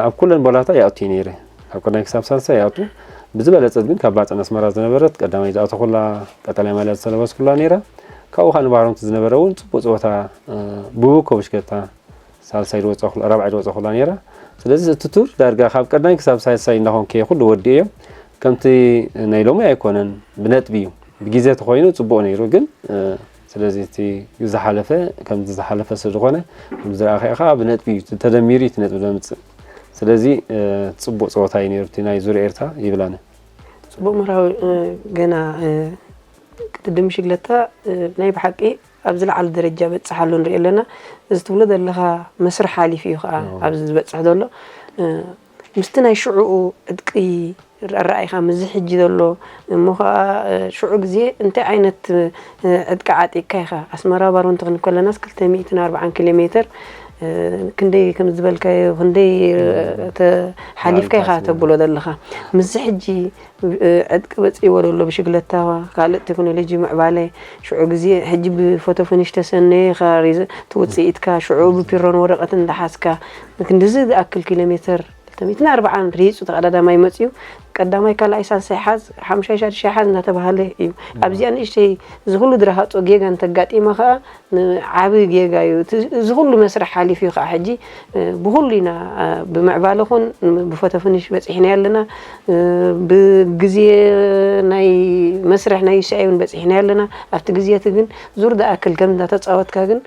ኣብ ኩለን ቦላታ ይኣቱ ነይረ። ካብ ቀዳማይ ክሳብ ሳልሳይ ይኣቱ። ብዝበለፀት ግን ካብ ባፅዕን ኣስመራ ዝነበረት ቀዳማይ ዝኣተኹላ ቀጠልያ ማልያ ዝተለበስኩላ ነይራ። ካብኡ ከዓ ንባሮንቱ ዝነበረ እውን ፅቡቅ ፀወታ ብቡኮ ብሽከታ ሳልሳይ ዝወፀኹላ ራብዓይ ዝወፀኹላ ነይራ። ስለዚ እቲ ቱር ዳርጋ ካብ ቀዳማይ ክሳብ ሳልሳይ እንዳኾንኩ እየ ኩሉ ወዲኤዮ። ከምቲ ናይ ሎሚ ኣይኮነን ብነጥቢ እዩ። ብግዜ ተኾይኑ ፅቡቅ ነይሩ ግን ስለዚ እቲ ዝሓለፈ ከምዚ ዝሓለፈ ስለ ዝኾነ ከምዚ ዝረኣኻዮ ከዓ ብነጥቢ እዩ ተደሚሩ እዩ እቲ ነጥቢ ዘምፅእ። ስለዚ ፅቡቅ ፀወታ እዩ ነይሩ እቲ ናይ ዙር ኤርትራ ይብል ኣነ። ፅቡቅ መርሃዊ። ገና ቅድድም ሽግለታ ናይ ብሓቂ ኣብ ዝለዓለ ደረጃ በፅሕ ኣሎ ንሪኦ ኣለና። እዚ ትብሎ ዘለኻ መስርሕ ሓሊፉ እዩ ከዓ ኣብዚ ዝበፅሕ ዘሎ ምስቲ ናይ ሽዕኡ ዕጥቂ ኣረኣኢኻ ምስዚ ሕጂ ዘሎ እሞ ከዓ ሽዑ ግዜ እንታይ ዓይነት ዕጥቂ ዓጢቕካ ኢኻ ኣስመራ ባሮንቲ ክንከለናስ ክልተ ሚእትን ኣርባዓን ኪሎ ሜትር ክንደይ ከም ዝበልካዮ ክንደይ ሓሊፍካ ኢኻ ተብሎ ዘለኻ ምስዚ ሕጂ ዕጥቂ በፂዎ ዘሎ ብሽግለታ ካልእ ቴክኖሎጂ ምዕባለ ሽዑ ግዜ ሕጂ ብፎቶ ፊኒሽ ተሰነየ ኢኻ ትውፅኢትካ ሽዑ ብፒሮን ወረቐትን እንዳሓዝካ ክንድዚ ዝኣክል ኪሎ ሜትር ክልተ ሚእትን ኣርባዓን ሪሂፁ ተቐዳዳማይ መፅዩ ቀዳማይ ካልኣይ ሳልሳይ ሓዝ ሓሙሻይ ሻድሻይ ሓዝ እናተባሃለ እዩ ኣብዚኣ ንእሽተይ እዚ ኩሉ ድረሃፆ ጌጋ እንተጋጢማ ከዓ ዓቢ ጌጋ እዩ እዚ ኩሉ መስርሕ ሓሊፉ እዩ ከዓ ሕጂ ብኩሉ ኢና ብምዕባለ ኹን ብፎቶ ፍንሽ በፂሕና ኣለና ብግዜ ናይ መስርሕ ናይ ዩሲኣይ እውን በፂሕና ኣለና ኣብቲ ግዜ እቲ ግን ዙር ዝኣክል ከም እንዳተፃወትካ ግን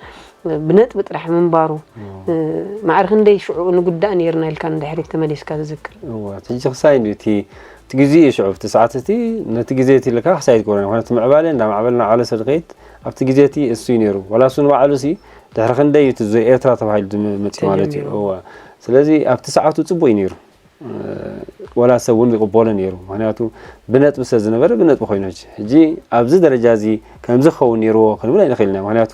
ብነጥቢ ጥራሕ ምንባሩ ማዕረ ክንደይ ሽዑ ንጉዳእ ነይርና ኢልካ ንድሕሪት ተመሊስካ ትዝክር? እወ እቲ ሕጂ ክሳይ እንድዩ እቲ እቲ ግዜኡ እዩ ሽዑ እቲ ሰዓት እቲ ነቲ ግዜ እቲ ኢልካ ክሳይ ትገብሮ ምክንያቱ እቲ ምዕባለ እንዳማዕበለ እናዓበለ ስለ ዝኸይድ ኣብቲ ግዜ እቲ እሱ እዩ ነይሩ ዋላ እሱ ንባዕሉ ሲ ድሕሪ ክንደይ እዩ እቲ ዙር ኤርትራ ተባሂሉ መፂኡ ማለት እዩ ተጀሚሩ። እወ ስለዚ ኣብቲ ሰዓቱ ፅቡቅ እዩ ነይሩ ዋላ ሰብ እውን ይቕበሎ ነይሩ ምክንያቱ ብነጥቢ ስለ ዝነበረ ብነጥቢ ኮይኑ ሕጂ ሕጂ ኣብዚ ደረጃ እዚ ከምዚ ክኸውን ነይርዎ ክንብል ኣይንኽእል ኢና ምክንያቱ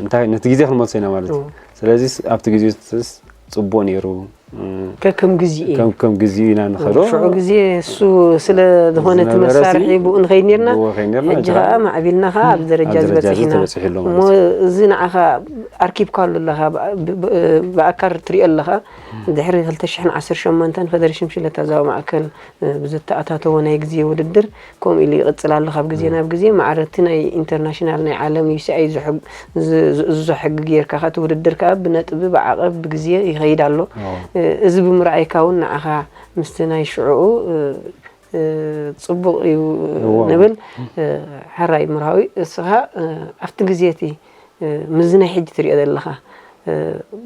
እንታይ ነቲ ግዜ ክንመልሶ ኢና ማለት እዩ ስለዚ ኣብቲ ግዜ ጽቡቅ ነይሩ ከከም ግዜ ከም ከም ግዜ ኢና ንኸዶ ሽዑ ግዜ እሱ ስለ ዝኾነ እቲ መሳርሒ ብኡ ንኸይድ ነርና ሕጂ ከዓ ማዕቢልና ከዓ ኣብ ደረጃ ዝበፅሕ ኢና እሞ እዚ ንዓኻ ኣርኪብካ ኣሎ ኣለኻ ብኣካል ትሪኦ ኣለኻ ድሕሪ ክልተ ሽሕን ዓሰርተ ሸሞንተን ፈደረሽን ሽለታ ዛዊ ማእከል ብዝተኣታተዎ ናይ ግዜ ውድድር ከምኡ ኢሉ ይቕፅል ኣሎ ካብ ግዜ ናብ ግዜ ማዕረ እቲ ናይ ኢንተርናሽናል ናይ ዓለም ዩሲኣይ ዝእዝዞ ሕጊ ጌርካ እቲ ውድድር ከዓ ብነጥቢ ብዓቐብ ብግዜ ይኸይድ ኣሎ እዚ ብምርኣይካ እውን ንዓኻ ምስቲ ናይ ሽዕኡ ጽቡቕ እዩ ንብል። ሕራይ ምርሃዊ እስኻ ኣብቲ ግዜ እቲ ምስዚ ናይ ሕጂ ትሪኦ ዘለኻ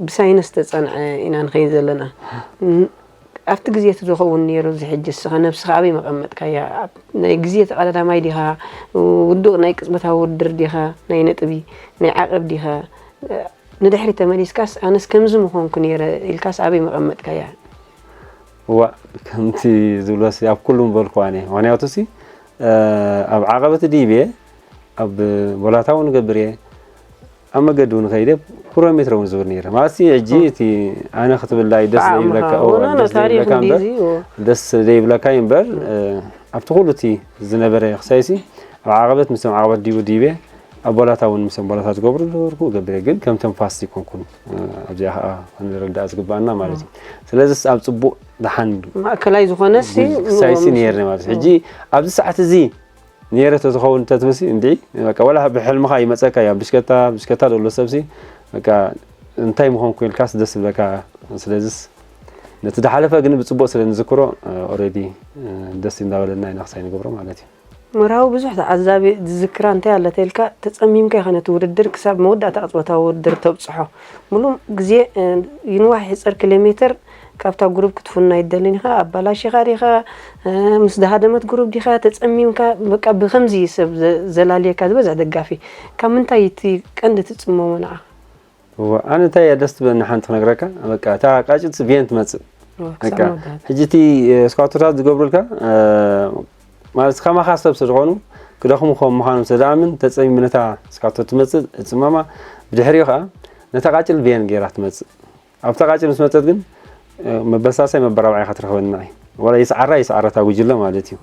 ብሳይንስ ተጸንዐ ኢና ንኸይድ ዘለና። ኣብቲ ግዜ እቲ ዝኸውን ነይሩ፣ እዚ ሕጂ እስኻ ነብስኻ ኣበይ መቐመጥካያ? ናይ ግዜ ተቐዳዳማይ ዲኻ? ውዱቕ ናይ ቅጽበታዊ ውድድር ዲኻ? ናይ ነጥቢ ናይ ዓቐብ ዲኻ? ንድሕሪት ተመሊስካስ ኣነስ ከምዚ ምኾንኩ ነይረ ኢልካስ ኣበይ መቐመጥካያ? እዋ ከምቲ ዝብሎስ ኣብ ኩሉ ምበልኩ ኣነ። ምኽንያቱ ሲ ኣብ ዓቐበት ዲብ እየ፣ ኣብ ቦላታ እውን እገብር እየ፣ ኣብ መገዲ እውን ከይደ ኩሮሜትሮ እውን ዝብር ነይረ። ማለት ሲ ሕጂ እቲ ኣነ ክትብላይ ደስ ዘይብለካ ደስ ዘይብለካ እምበር ደስ ዘይብለካ እምበር ኣብቲ ኩሉ እቲ ዝነበረ ክሳይሲ ኣብ ዓቐበት ምስቶም ዓቐበት ዲቡ ዲብ እየ ኣብ ቦላታ እውን ምስቶም ቦላታ ዝገብሩ ዝነበርኩ እገብር እየ። ግን ከምቶም ፋስት ይኮንኩን ኣብዚኣ ከዓ ክንርዳእ ዝግባኣና ማለት እዩ። ስለዚስ ኣብ ፅቡቕ ደሓን ማእከላይ ዝኾነ ክሳይሲ ነይርኒ ማለት እዩ። ሕጂ ኣብዚ ሰዓት እዚ ነይረ ተዝኸውን ተትብሲ እንዲ በቃ ወላ ብሕልምኻ ይመፀካ እዩ። ኣብ ብሽከታ ብሽከታ ዘሎ ሰብሲ በቃ እንታይ ምኾንኩ ኢልካስ ደስ ዝብለካ። ስለዚስ ነቲ ዝሓለፈ ግን ብፅቡቕ ስለ ንዝክሮ ኦሬዲ ደስ እንዳበለና ኢና ክሳይ ንገብሮ ማለት እዩ። ምርሃዊ ብዙሕ ተዓዛቢ ዝዝክራ እንታይ ኣለ ተልካ ተጸሚምካ ኢኻ ነቲ ውድድር ክሳብ መወዳእታ ቅጽበታዊ ውድድር ተብጽሖ። ሙሉእ ግዜ ይንዋሕ ይሕጸር ኪሎ ሜተር ካብታ ጉሩብ ክትፉን ኣይደልን ኢኻ፣ ኣባላሺኻ ዲኻ፣ ምስ ዝሃደመት ጉሩብ ዲኻ ተጸሚምካ፣ በቃ ብኸምዚ እዩ ሰብ ዘላልየካ ዝበዝሕ ደጋፊ። ካብ ምንታይ እቲ ቀንዲ ትጽመሞ ንዓኻ? እወ ኣነ እንታይ እያ ደስ ትብለኒ ሓንቲ ክነግረካ በቃ እታ ቃጭልስ ብየን ትመጽእ በቃ ሕጂ እቲ ስኳቶታት ዝገብሩልካ ማለት ከማኻ ሰብ ስለዝኾኑ ክደኽሙ ከም ምዃኖም ስለዝኣምን ተጸሚሙ ነታ ስኳቶ ትመጽእ እጽመማ ብድሕሪኡ ከዓ ነታ ቃጭል ብየን ገይራ ትመጽእ ኣብታ ቃጭል ምስ መጸት ግን መበሳሳይ መበራብዓይ ኢኻ ትረኽበኒ ንዓይ ዋላ ይስዓራ ይስዓራ እታ ጉጅለ ማለት እዩ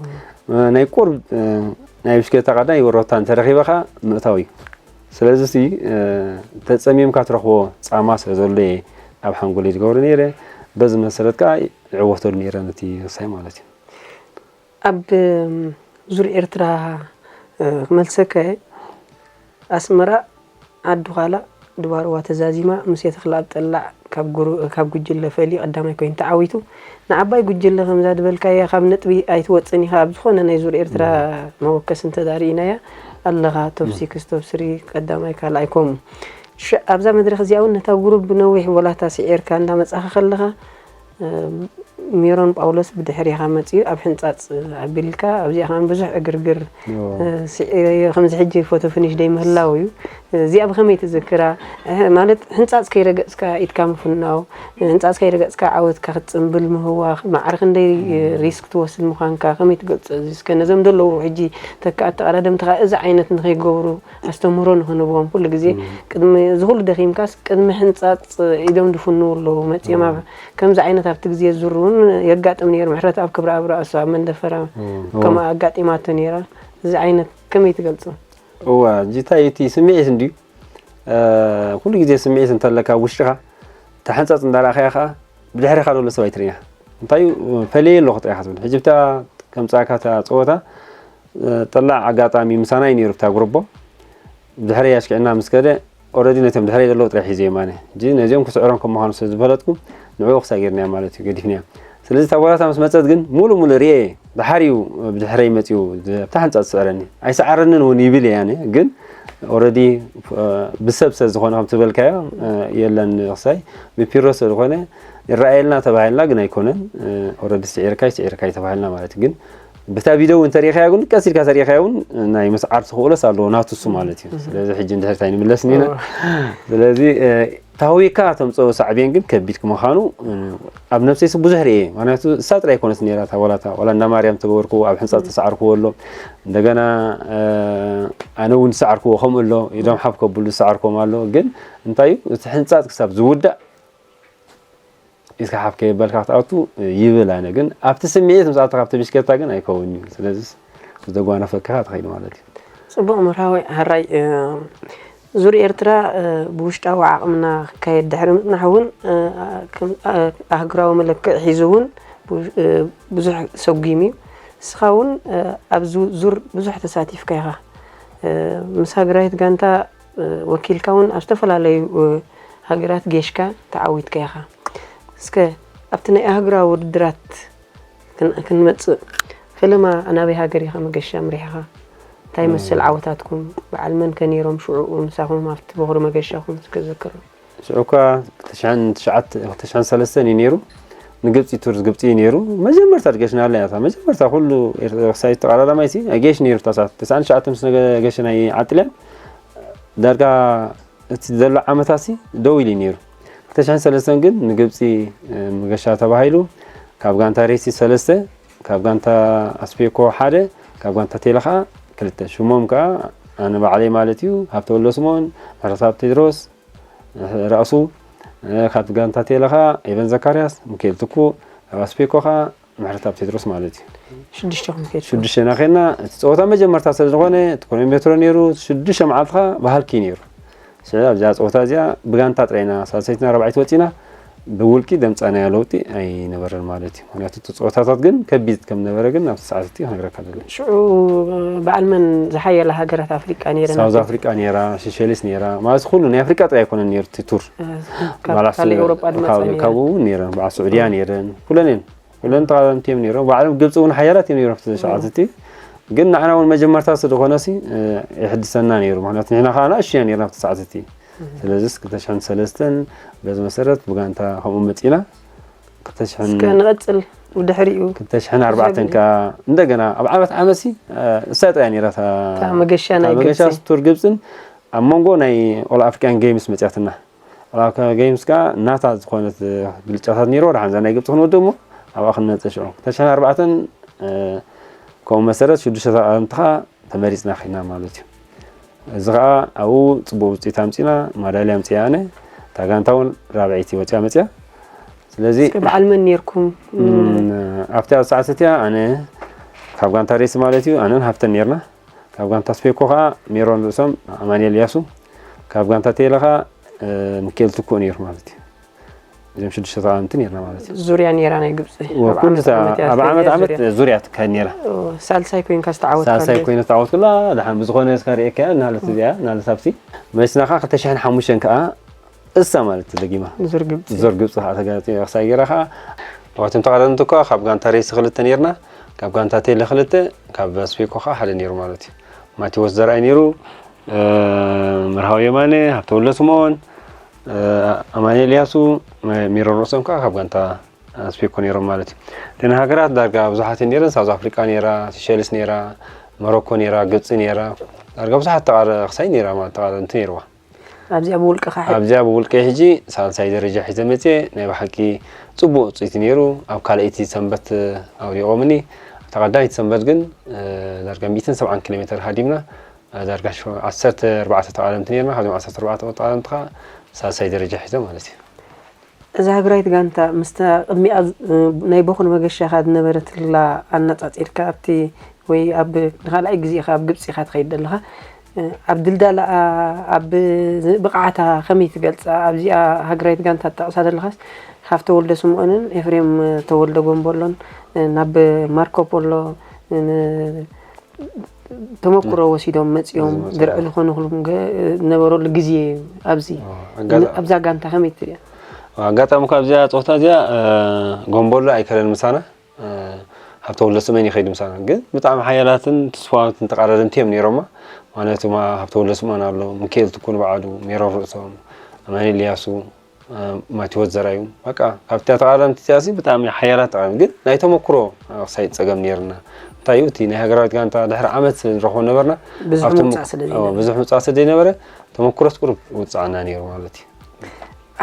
ናይ ቁርብ ናይ ብሽክለታ ቀዳማይ ወሮታ እንተረኺበ ከዓ ምእታው እዩ ስለዚ ሲ ተጸሚምካ ትረኽቦ ጻማ ስለ ዘሎ እየ ኣብ ሓንጎለይ ዝገብሮ ነይረ በዚ መሰረት ከዓ ይዕወተሉ ነይረ ነቲ ክሳይ ማለት እዩ ኣብ ዙር ኤርትራ ክመልሰከ ኣስመራ ዓዲ ዃላ ድባርዋ ተዛዚማ ምስ የተኽለኣብ ጠላዕ ካብ ጉጅለ ፈልዩ ቀዳማይ ኮይኑ ተዓዊቱ። ንዓባይ ጉጅለ ከምዛ ዝበልካያ ካብ ነጥቢ ኣይትወፅን ኢኻ ኣብ ዝኾነ ናይ ዙር ኤርትራ መወከሲ እንተዳ ርኢናያ ኣለኻ top six top three ቀዳማይ ካልኣይ ከምኡ። ሽዕ ኣብዛ መድረኽ እዚኣ እውን ነታ ጉሩብ ብነዊሕ ወላታ ስዒርካ እንዳመፃኻ ከለኻ ሜሮን ጳውሎስ ብድሕሪኻ መጺኡ ኣብ ሕንጻጽ ኣቢልካ ኣብዚኣ ከኣ ብዙሕ ዕግርግር ስዒረዮ ከምዚ ሕጂ ፎቶ ፍኒሽ ደይ ምህላው እዩ እዚኣ ብኸመይ ትዝክራ ማለት ሕንጻጽ ከይረገጽካ ኢድካ ምፍናው ሕንጻጽ ከይረገጽካ ዓወትካ ክትጽንብል ምህዋኽ ማዕረ ክንደይ ሪስክ ትወስድ ምዃንካ ከመይ ትገልጾ እዚ እስከ ነዞም ዘለዉ ሕጂ ተካኣቲ ቀዳደምትኻ እዚ ዓይነት ንኸይገብሩ ኣስተምህሮ ንኽንህቦም ኩሉ ግዜ ቅድሚ እዚ ኩሉ ደኺምካስ ቅድሚ ሕንጻጽ ኢዶም ድፍንዉ ኣለዉ መጺኦም ኣብ ከምዚ ዓይነት ኣብቲ ግዜ ዙር እውን የጋጥም ነይሩ ምሕረት ኣብ ክብረኣብ ረኣሱ ኣብ መንደፈራ ከምኡ ኣጋጢማቶ ነይራ እዚ ዓይነት ከመይ ትገልጾ እዋ ጅታይ እቲ ስምዒት እንድዩ ኩሉ ግዜ ስምዒት እንተለካ ኣብ ውሽጥኻ ተሓንጻጽ እንዳረኣኻያ ከዓ ብድሕሪኻ ዘሎ ሰብ ኣይትርእያ እንታይ እዩ ፈለየ ኣለኹ ጥራይኻ ትብል ሕጂ ብታ ከምፃእካ እታ ፀወታ ጠላዕ ኣጋጣሚ ምሳና እዩ ነይሩ ብታ ጉረቦ ብድሕረይ ኣሽኪዕና ምስ ከደ ኦረዲ ነቶም ድሕረይ ዘለዉ ጥራይ ሒዘዮም ኣነ ሕጂ ነዚኦም ክስዕሮም ከም ምዃኑ ስለ ዝፈለጥኩ ንዕኡ ክሳጊርናዮ ማለት እዩ ገዲፍናዮ ስለዚ እታ ጓላታ ምስ መፀት ግን ሙሉ ሙሉ ርኤ ደሓር እዩ ብድሕረይ መፅኡ ኣብታ ሕንፃ ዝስዕረኒ ኣይሰዓረንን እውን ይብል እየ ኣነ ግን ኦረዲ ብሰብ ስለ ዝኾነ ከም ትበልካዮ የለን ክሳይ ብፒሮ ስለ ዝኾነ ይረኣየልና ተባሂልና ግን ኣይኮነን ኦረዲ ስዒርካይ ስዒርካይ ተባሂልና ማለት ግን ብታ ቪድዮ እውን ተሪኢኻዮ ግን ቀስ ኢልካ ተሪኢኻዮ እውን ናይ ምስዓር ትኽእሎስ ኣለዎ ናቱ እሱ ማለት እዩ ስለዚ ሕጂ እንድሕር እንታይ ንምለስ ኢና ስለዚ ታዊካ ተምፀኦ ሳዕቤን ግን ከቢድ ክምዃኑ ኣብ ነብሰይስ ብዙሕ ርኤ ምክንያቱ እሳ ጥራይ ኮነት ነራ ዋላታ ዋላ እንዳ ማርያም ተገበርክዎ ኣብ ሕንፃ ተሳዕርክዎ ኣሎ እንደገና ኣነ እውን ዝሰዓርክዎ ከምኡ ኣሎ ኢዶም ሓፍ ከብሉ ዝሰዓርክዎም ኣሎ ግን እንታይ እዩ እቲ ሕንፃፅ ክሳብ ዝውዳእ ኢስካ ሓፍ ከየበልካ ክትኣቱ ይብል ኣነ ግን ኣብቲ ስምዒት ምስ ኣተካ ኣብቲ ብሽከታ ግን ኣይከውን እዩ ስለዚ ዝተጓነፈካ ትኸይድ ማለት እዩ ፅቡቕ መርሃዊ ሕራይ ዙር ኤርትራ ብውሽጣዊ ዓቕምና ክካየድ ድሕሪ ምፅናሕ እውን ኣህግራዊ መለክዕ ሒዙ እውን ብዙሕ ሰጉም እዩ እስኻ እውን ኣብዚ ዙር ብዙሕ ተሳቲፍካ ኢኻ ምስ ሃገራዊት ጋንታ ወኪልካ እውን ኣብ ዝተፈላለዩ ሃገራት ጌሽካ ተዓዊትካ ኢኻ። እስከ ኣብቲ ናይ ኣህጉራዊ ውድድራት ክንመጽእ፣ ፈለማ ናበይ ሃገር ኢኻ መገሻ ኣምሪሕኻ? እንታይ ይመስል ዓወታትኩም? በዓል መን ከ ነይሮም ሽዑኡ ንሳኹም ኣብቲ ቦኽሪ መገሻኹም እስከ ዘክሩ። ሽዑ እኳ ክልተ ሽሕን ትሽዓተ ክልተ ሽሕን ሰለስተን እዩ ነይሩ። ንግብፂ ቱር ግብፂ እዩ ነይሩ። መጀመርታ ዝገሽናላ እያ እታ መጀመርታ ኩሉ ኤርትራዊ ክሳይ ተቐዳዳማይ ሲ ኣይገሽ ነይሩ እታ ሰዓት ተስዓን ትሽዓተ ምስ ነገ ገሸ ናይ ዓጥልያን ዳርጋ እቲ ዘሎ ዓመታሲ ደው ኢሉ ነይሩ። ክልተ ሽሕን ሰለስተን ግን ንግብፂ መገሻ ተባሂሉ ካብ ጋንታ ሬሲ ሰለስተ ካብ ጋንታ ኣስፔኮ ሓደ ካብ ጋንታ ቴለ ከዓ ክልተ ሽሞም ከዓ ኣነ ባዕለይ ማለት እዩ ሃብተወልደ ስምኦን፣ ምሕረተኣብ ቴድሮስ፣ ራእሱ፣ ካብ ጋንታ ቴለ ከዓ ኤቨን ዘካርያስ፣ ሚካኤል ትኩ፣ ካብ ኣስፔኮ ከዓ ምሕረተኣብ ቴድሮስ ማለት እዩ። ሽዱሽተ ክንከይድ ሽዱሽተ ኢና ኸድና። እቲ ፀወታ መጀመርታ ስለ ዝኾነ እቲ ኮሎሜትሮ ነይሩ ሽዱሽተ መዓልቲ ከዓ ባህልኪ ነይሩ። ስለ ኣብዚኣ ፀወታ እዚኣ ብጋንታ ጥራይ ኢና ሳልሰይትና ራብዓይቲ ወፂና። ብውልቂ ደምፃናዮ ለውጢ ኣይነበረን ማለት እዩ። ምክንያቱ እቲ ፀወታታት ግን ከቢድ ከም ነበረ ግን ኣብቲ ሰዓት እቲ ክነግረካ ደለ። ሽዑ በዓል መን ዝሓየላ ሃገራት ኣፍሪቃ ነይረን? ሳውዝ ኣፍሪቃ ነይራ፣ ሴሸልስ ነይራ፣ ማለት ኩሉ ናይ ኣፍሪቃ ጥራይ ኣይኮነን ነይሩ እቲ ቱር። ካብ ካልእ ኤውሮጳ ድመፃ ነይረን? ካብኡ እውን ነይረን፣ በዓል ስዑድያ ነይረን፣ ኩለን እየን። ኩለን ተቓዳደምቲ እዮም ነይሮም። ባዕሎም ግብፂ እውን ሓያላት እዮም ነይሮም ኣብቲ ሰዓት እቲ። ግን ንዓና እውን መጀመርታ ስለዝኾነ ሲ የሕድሰና ነይሩ። ምክንያቱ ንሕና ከዓ ንኣሽቱ ኢና ነይርና ኣብቲ ሰዓት እቲ። ስለዚስ ክልተ ሽሕን ሰለስተን በዚ መሰረት ብጋንታ ከምኡ መፂና። ክልተ ሽሕን እስከ ንቐፅል ብድሕሪኡ። ክልተ ሽሕን ኣርባዕተን ከዓ እንደገና ኣብ ዓመት ዓመት ሲ እሳ ጥራይ ነይራ እታ እታ መገሻ ናይ እታ መገሻ ግብፂ። ስቱር ግብፅን ኣብ መንጎ ናይ ኦል ኣፍሪካን ጌምስ መፅያትና። ኦል ኣፍሪካን ጌምስ ከዓ ናታ ዝኾነት ብልጫታት ነይርዎ። ደሓን እዛ ናይ ግብፂ ክንወድእ እሞ ኣብኣ ክንመፅእ ሽዑ ክልተ ሽሕን ኣርባዕተን ከምኡ መሰረት ሽዱሽተ ተቐዳደምቲ ከዓ ተመሪፅና ኺና ማለት እዩ። እዚ ከዓ ኣብኡ ፅቡቅ ውፅኢት ኣምፂና ማዳልያ ኣምፅኣ ኣነ እታ ጋንታ እውን ራብዐይቲ ወፅያ መፅያ። ስለዚ እስከ በዓል መን ነይርኩም? እም፣ ኣብቲ ኣብ ሰዓት እቲኣ ኣነ ካብ ጋንታ ሬሲ ማለት እዩ ኣነን ሃብተን ነይርና። ካብ ጋንታ ስፔኮ ከዓ ሜሮን ርእሶም ኣማኑኤል እያሱ፣ ካብ ጋንታ ቴለ ከዓ ሚካኤል ትኩእ ነይሩ ማለት እዩ። እዞም ሽዱሽተ ተቓወምቲ ነይርና ማለት እዩ። ዙርያ ነይራ ናይ ግብፂ። ወ- ኣብ ኩሉ ዓመት ሰ- ዓመት እያ ኣብ ዓመት ዝተለየ ዓመት ዙርያ። ዙርያ ትካየድ ነይራ። ኦ፣ ሳልሳይ ኮይንካ ዝተዓወትካ ሳልሳይ ኣለች። ኮይነ ዝተዓወትኩላ። ደሓን ብዝኾነ እስካ ርእየካያ ናለት እዚኣ ናለት ኣብቲ መሲና ከዓ ክልተ ሽሕን ሓሙሽተን ከዓ እሳ ማለት ተደጊማ። ዙር ግብፂ። ዞር ግብፂ ከዓ ተጋጢ ክሳይ ገይራ ከዓ ኣብቶም ተቐዳደምቲ እኳ ካብ ጋንታ ሬሲ ክልተ ነይርና፣ ካብ ጋንታ ቴለ ክልተ፣ ካብ ስፔኮ ከዓ ሓደ ነይሩ ማለት እዩ። ማቴዎስ ዘርኣይ ነይሩ፣ መርሃዊ የማነ፣ ሃብተወልደ ስምኦን፣ ኣማኑኤል እያሱ፣ ሚሮን ርእሶም ከዓ ካብ ጋንታ ስፔኮ ነይሮም ማለት እዩ። እተን ሃገራት ዳርጋ ብዙሓት እየን ነይረን። ሳውዝ ኣፍሪቃ ነይራ፣ ሲሸልስ ነይራ፣ ሞሮኮ ነይራ፣ ግብፂ ነይራ፣ ዳርጋ ብዙሓት ተቓረ ክሳይ ነይራ ማለት ተቓረንቲ ነይርዋ። ኣብዚኣ ብውልቅኻ ሕጂ ኣብዚኣ ብውልቀይ ሕጂ ሳልሳይ ደረጃ ሒዘ መፅየ። ናይ ብሓቂ ፅቡቅ ውፅኢት ነይሩ። ኣብ ካልኣይቲ ሰንበት ኣውዲቖምኒ። ኣብታ ቀዳመይቲ ሰንበት ግን ዳርጋ ሚእትን ሰብዓን ኪሎ ሜትር ሃዲምና። ዳርጋ ሸ- ዓሰርተ ኣርባዕተ ተቓደምቲ ነርና። ካብዞም ዓሰርተ ኣርባዕተ ተቓደምቲ ከዓ ሳልሳይ ደረጃ ሒዘ ማለት እዩ። እዛ ሃገራዊት ጋንታ ምስታ ቅድሚኣ ዝ- ናይ ቦኽሪ መገሻኻ ዝነበረትላ ኣነፃፂርካ ኣብቲ ወይ ኣብ ንኻልኣይ ግዜ ኢኻ ኣብ ግብፂ ኢኻ ትኸይድ ዘለኻ ኣብ ድልዳላኣ ኣብ ብቕዓታ ከመይ ትገልፃ ኣብዚኣ ሃገራዊት ጋንታ ትጠቕሳ ዘለኻስ ሃፍተ ወልደ ስምኦንን ኤፍሬም ተወልደ ጎንቦሎን ናብ ማርኮ ፖሎ ተመኩሮ ወሲዶም መፂኦም ዝመፅኡ። ድርዒ ዝኾንኹም ዝነበረሉ ግዜ ኣብዚ ኣጋጣሚ። ኣብዛ ጋንታ ከመይ ትሪኣ? ኣጋጣሚ እኳ ኣብዚኣ ፀወታ እዚኣ ጎንቦሎ ኣይከደን ምሳና። ሃብተወልደ ስምኦን ይኸይድ ምሳና ግን ብጣዕሚ ሓያላትን ትስፋውንትን ተቃዳደምቲ እዮም ነይሮማ። ማለት ሃብተወልደ ስምኦን ኣሎ፣ ሚካኤል ትኩ ንባዕሉ፣ ሜሮን ርእሶም፣ ኣማኑኤል ኢያሱ፣ ማቴዎስ ዘርኣዩ በቃ ካብቲ ተቃዳደምቲ እዚኣሲ ብጣዕሚ ሓያላት ተቃዳደምቲ ግን ናይ ተመኩሮ ክሳይ ፀገም ነይርና። እንታይ እዩ እቲ ናይ ሃገራዊት ጋንታ ድሕሪ ዓመት ንረኽቦ ነበርና። ብዙሕ ኣብቶም- ምውፃእ ስለ ዘይነበረ። ኣዎ፣ ብዙሕ ምውፃእ ስለ ዘይነበረ ተመኩሮስ ቁሩብ ውፅዓና ነይሩ ማለት እዩ።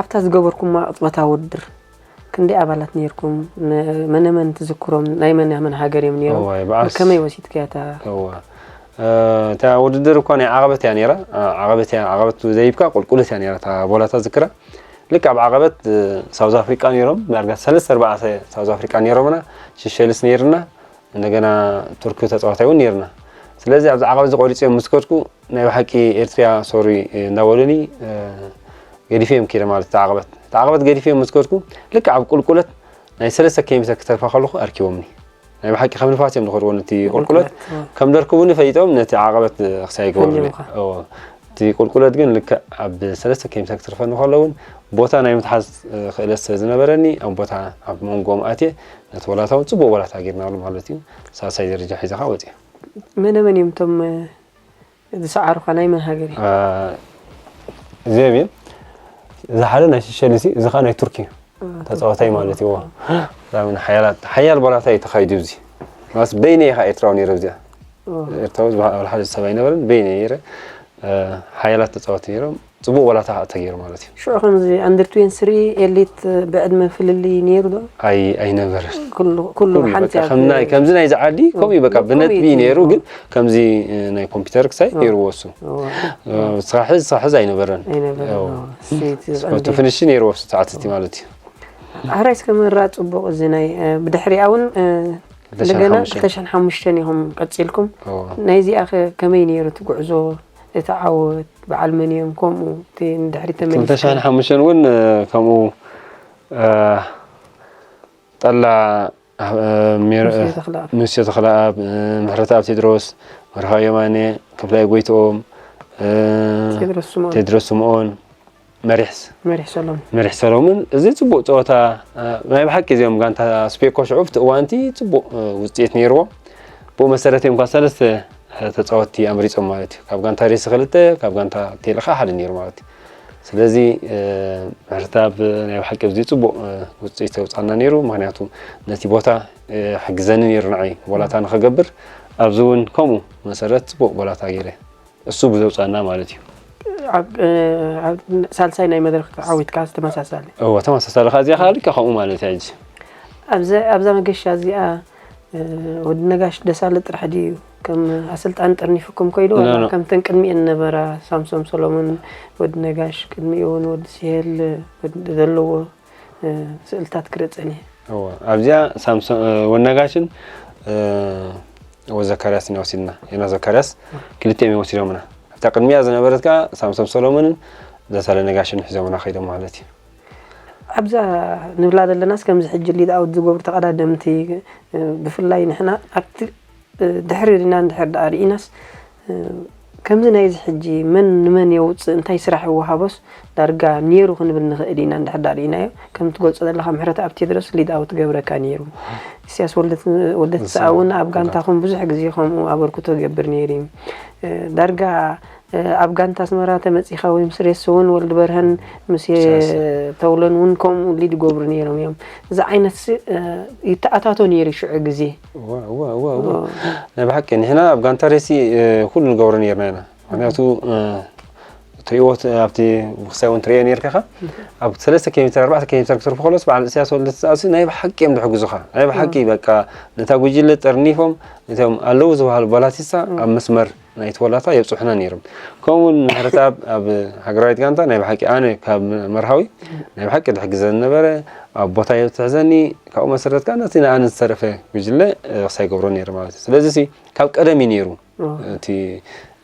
ኣብታ ዝገበርኩማ ቅፅበታዊ ውድድር ክንደይ ኣባላት ነይርኩም? ን- መነ መን ትዝክሮም? ናይ መን መን ሃገር እዮም ነይሮም? እዋይ፣ ብኣስ- ብከመይ ወሲድካያ እታ? እዋ። እ፣ እታ ውድድር እኳ ናይ ዓቐበት እያ ነይራ። እ፣ ዓቐበት እያ፣ ዓቐበት ዘይብካ ቁልቁለት እያ ነይራ እታ ቦላታ ዝክራ። ልክ ኣብ ዓቐበት እ፣ ሳውዝ ኣፍሪቃ ነይሮም፣ ዳርጋ ሰለስተ ኣርባዕተ ሳውዝ ኣፍሪቃ ነይሮምና፣ ሽሸልስ ነይርና፣ እንደገና ቱርኪ ተፃዋታይ እውን ነይርና። ስለዚ ኣብዚ ዓቐበት ዝቆሪፅ እዮም ምስ ከድኩ ናይ ብሓቂ ኤርትርያ ሶሪ እንዳበሉኒ ገዲፈዮም ከይደ ማለት እቲ ዓቐበት እቲ ዓቐበት ገዲፈዮም ምስ ከድኩ ልክዕ ኣብ ቁልቁለት ናይ ሰለስተ ኪሎ ሜትር ክተርፋ ከለኹ ኣርኪቦምኒ ናይ ብሓቂ ከም ንፋስ እዮም ዝኸድዎ ነቲ ቁልቁለት ከም ደርክቡኒ ፈሊጦም ነቲ ዓቐበት ክሳይ ይገበሩኒ ፈሊጦምካ። እዎ። እቲ ቁልቁለት ግን ልክዕ ኣብ ሰለስተ ኪሎ ሜትር ክትርፈኒ ከሎ እውን ቦታ ናይ ምትሓዝ፣ እ፣ ክእለት ስለ ዝነበረኒ ኣብ ቦታ ኣብ መንጎኦም ኣትየ ነቲ ወላታ እውን ጽቡቕ ወላታ ጌርናሉ ማለት እዩ። ሳልሳይ ደረጃ ሒዘ ከዓ ወፅየ። መነ መን እዮም እቶም፣ እ፣ ዝሰዓሩኻ? ናይ መን ሃገር እዮም? እ፣ እዚኦም እዮም። እዚ ሓደ ናይ ሸሸሊሲ፣ እዚ ከዓ ናይ ቱርኪ እዩ። እ፣ ተፃዋታይ ቱርኪ። ማለት እዩ። ብጣዕሚ ሓያላት፣ ሓያል ወላታ እዩ ተኻይዱ። እዚ ማለት በይነ ኢኻ ኤርትራዊ ነይረ። እዚኣ እ። ኤርትራዊ ዝበሃል ሓደ ሰብ ኣይነበረን። በይነ ነይረ። እ፣ ሓያላት ተፃወቲ ነይሮም። ጽቡቕ ወላታ ተገይሩ ማለት እዩ። ሽዑ ከምዚ ኣንደር ትዌንቲ ስሪ ኤሊት ብዕድመ ፍልልይ ነይሩ ዶ? ኣይ-፣ ኣይነበረን። ኩሉ፣ ኩሉ ኩሉ ሓንቲ በቃ እያ ከም ናይ-፣ ት-፣ ከምዚ ናይዚ ዓዲ ከምኡ እዩ በቃ ከምኡ ብነጥቢ እዩ ነይሩ፣ ትምህርቱ። ግን ከምዚ፣ እ፣ ናይ ኮምፒውተር ክሳይ ኦ። ነይርዎ እሱ። ኦ። እ፣ ስራሕ፣ ስራሕ ኣይነበረን። ኣይነበረን፣ ኦ። ኦ። ስፖርት እቲ ቀንዲ። ፊኒሽ ነይርዎ እሱ ሰዓት እቲ ማለት እዩ። ኣሕራይ እስከ መራ ጽቡቕ እዚ ናይ፣ እ፣ ብድሕሪኣ እውን፣ እ፣ ክልተ ሽሕን ሓሙሽተን። እንደገና ክልተ ሽሕን ሓሙሽተን ኢኹም ቀጺልኩም። ኦ። ናይዚኣ ከ ከመይ ነይሩ እቲ ጉዕዞ? እቲ ዓወት በዓል መን እዮም? ከምኡ እቲ ንድሕሪት ተመሊስካ? ክልተ ሽሕን ሓሙሽተን እውን፣ እ፣ ከምኡ፣ እ፣ ጠላ፣ እ፣ ሜር-፣ ሙሴ ተኽለኣብ። ሙሴ ተኽለኣብ፣ እ፣ ምሕረተኣብ ቴድሮስ፣ መርሃዊ የማነ፣ ክፍላይ ጎይትኦም፣ እ፣ ቴድሮስ ስምኦን። ቴድሮስ ስምኦን፣ መሪሕስ? መሪሕ ሰሎሙን። መሪሕ ሰሎሙን፣ እዚ ጽቡቕ ጸወታ፣ እ፣ ናይ ብሓቂ እዚኦም ጋንታ ስፔኮ ሽዑ ኣብቲ እዋንቲ ጽቡቕ፣ እ፣ ውጽኢት ነይርዎም። ብኡ መሰረት እዮም ካብ ሰለስተ ተጻወትቲ ኣምሪጾም ማለት እዩ። ካብ ጋንታ ሬሲ ክልተ፣ ካብ ጋንታ ቴሌ ኸኣ ሓደ ነይሩ ማለት እዩ። ስለዚ፣ እ፣ ምሕረተኣብ ናይ ብሓቂ ኣብዚ ጽቡቕ፣ እ፣ ውጽኢት ተውጻና ነይሩ። ምኽንያቱ ነቲ ቦታ፣ እ፣ ሕግዘኒ ነይሩ ንዓይ። ወላታ ንኸገብር ኣብዚ እውን ከምኡ መሰረት ጽቡቕ ወላታ ገይረ። እሱ ብዘውጻና ማለት እዩ። ኣብ፣ እ፣ ኣብ ሳልሳይ ናይ መድረኽ ዓዊትካ ተመሳሳሊ። እወ፣ ተመሳሳሊ። ከዚኣ ከኣ ልክዕ ከምኡ ማለት እዩ ሕጂ። ኣብዛ፣ ኣብዛ መገሻ እዚኣ፣ እ፣ ወዲ ነጋሽ ደሳለ ጥራሕ ድዩ ከም ኣሰልጣኒ ጠርኒፉኩም ከይዱ፣ ኖ፣ ዋላ ኖ። ከምተን ቅድሚኤን ነበራ፣ ሳምሶም ሰሎሞን፣ ወዲ ነጋሽ፣ ቅድሚኡ እውን ወዲ ስሄል፣ ወዲ ዘለዎ፣ እ፣ ስእልታት ክርኢ ጸኒሐ። እወ፣ ኣብዚኣ ሳምሶም፣ እ፣ ወዲ ነጋሽን፣ እ፣ ወዲ ዘካርያስን ኢና ወሲድና። ዮናስ ዘካርያስ፣ ክልቲኦም እዮም ወሲዶምና። ኣብታ ቅድሚኣ ዝነበረት ከኣ ሳምሶም ሰሎሞንን ደሳለ ነጋሽን ሒዞምና ከይዶም ማለት እዩ። ኣብዛ ንብላ ዘለናስ ከምዚ ሕጂ ሊድ ኣውት ዝገብሩ ተቐዳደምቲ፣ እ፣ ብፍላይ ንሕና ኣብቲ፣ እ፣ ድሕሪ ሪና እንድሕር ደኣ ርኢናስ፣ እ፣ ከምዚ ናይዚ ሕጂ መን ንመን የውጽእ፣ እንታይ ስራሕ ይወሃቦስ ዳርጋ ነይሩ ክንብል ንኽእል ኢና። እንድሕር ደኣ ርኢናዮ፣ ከም ትገልጾ ዘለኻ ምሕረተኣብ ቴድሮስ ሊድ ኣውት ገብረካ ነይሩ። ኢሳያስ ወልደ-፣ ወልደትስኣ እውን ኣብ ጋንታኹም ብዙሕ ግዜ ከምኡ ኣበርክቶ ይገብር ነይሩ እዩ። እ፣ ዳርጋ እ፣ ኣብ ጋንታ ኣስመራ ተመጺኻ ወይ ምስ ሬሶ እውን ወልድበርሀን ምስ የ-፣ ኢሳያስ። ተውለን እውን ከምኡ ሊድ ይገብሩ ነይሮም እዮም። እዚ ዓይነትሲ፣ እ፣ ይተኣታቶ ነይሩ ሽዑ ግዜ። እወ፣ እወ፣ እወ፣ እወ። እወ። ናይ ብሓቂ ንሕና ኣብ ጋንታ ሬሲ፣ እ፣ ኩሉ ንገብሮ ነይርና ኢና። ምኽንያቱ፣ እ፣ ትሪእዎ ት-፣ ኣብቲ ብክሳይ እውን ትሪኦ ነይርካ ኢኻ። ኣብ ሰለስተ ኪሎ ሜትር፣ ኣርባዕተ ኪሎ ሜትር ክትርፎ ከሎስ በዓል ኢሳያስ ወልደትስኣሲ ናይ ብሓቂ እዮም ዝሕግዙኻ። ናይ ብሓቂ እወ። በቃ ነታ ጉጅለ ጠርኒፎም እቶም ኣለዉ ዝበሃሉ ባላቲስታ እወ። ኣብ መስመር ናይቲ ወላታ የብጽሑና ነይሮም። ከምኡ እውን ምሕረተኣብ ኣብ ሃገራዊት ጋንታ ናይ ብሓቂ ኣነ ካብ መርሃዊ ናይ ብሓቂ ዝሕግዘኒ ነበረ፣ ኣብ ቦታ የብጽሕዘኒ፣ ካብኡ መሰረት ከኣ ነቲ ንኣነ ዝተረፈ ጉጅለ፣ እ፣ ክሳይ ገብሮ ነይረ ማለት እዩ። ስለዚ ሲ ካብ ቀደም እዩ ነይሩ። ኦ። እቲ፣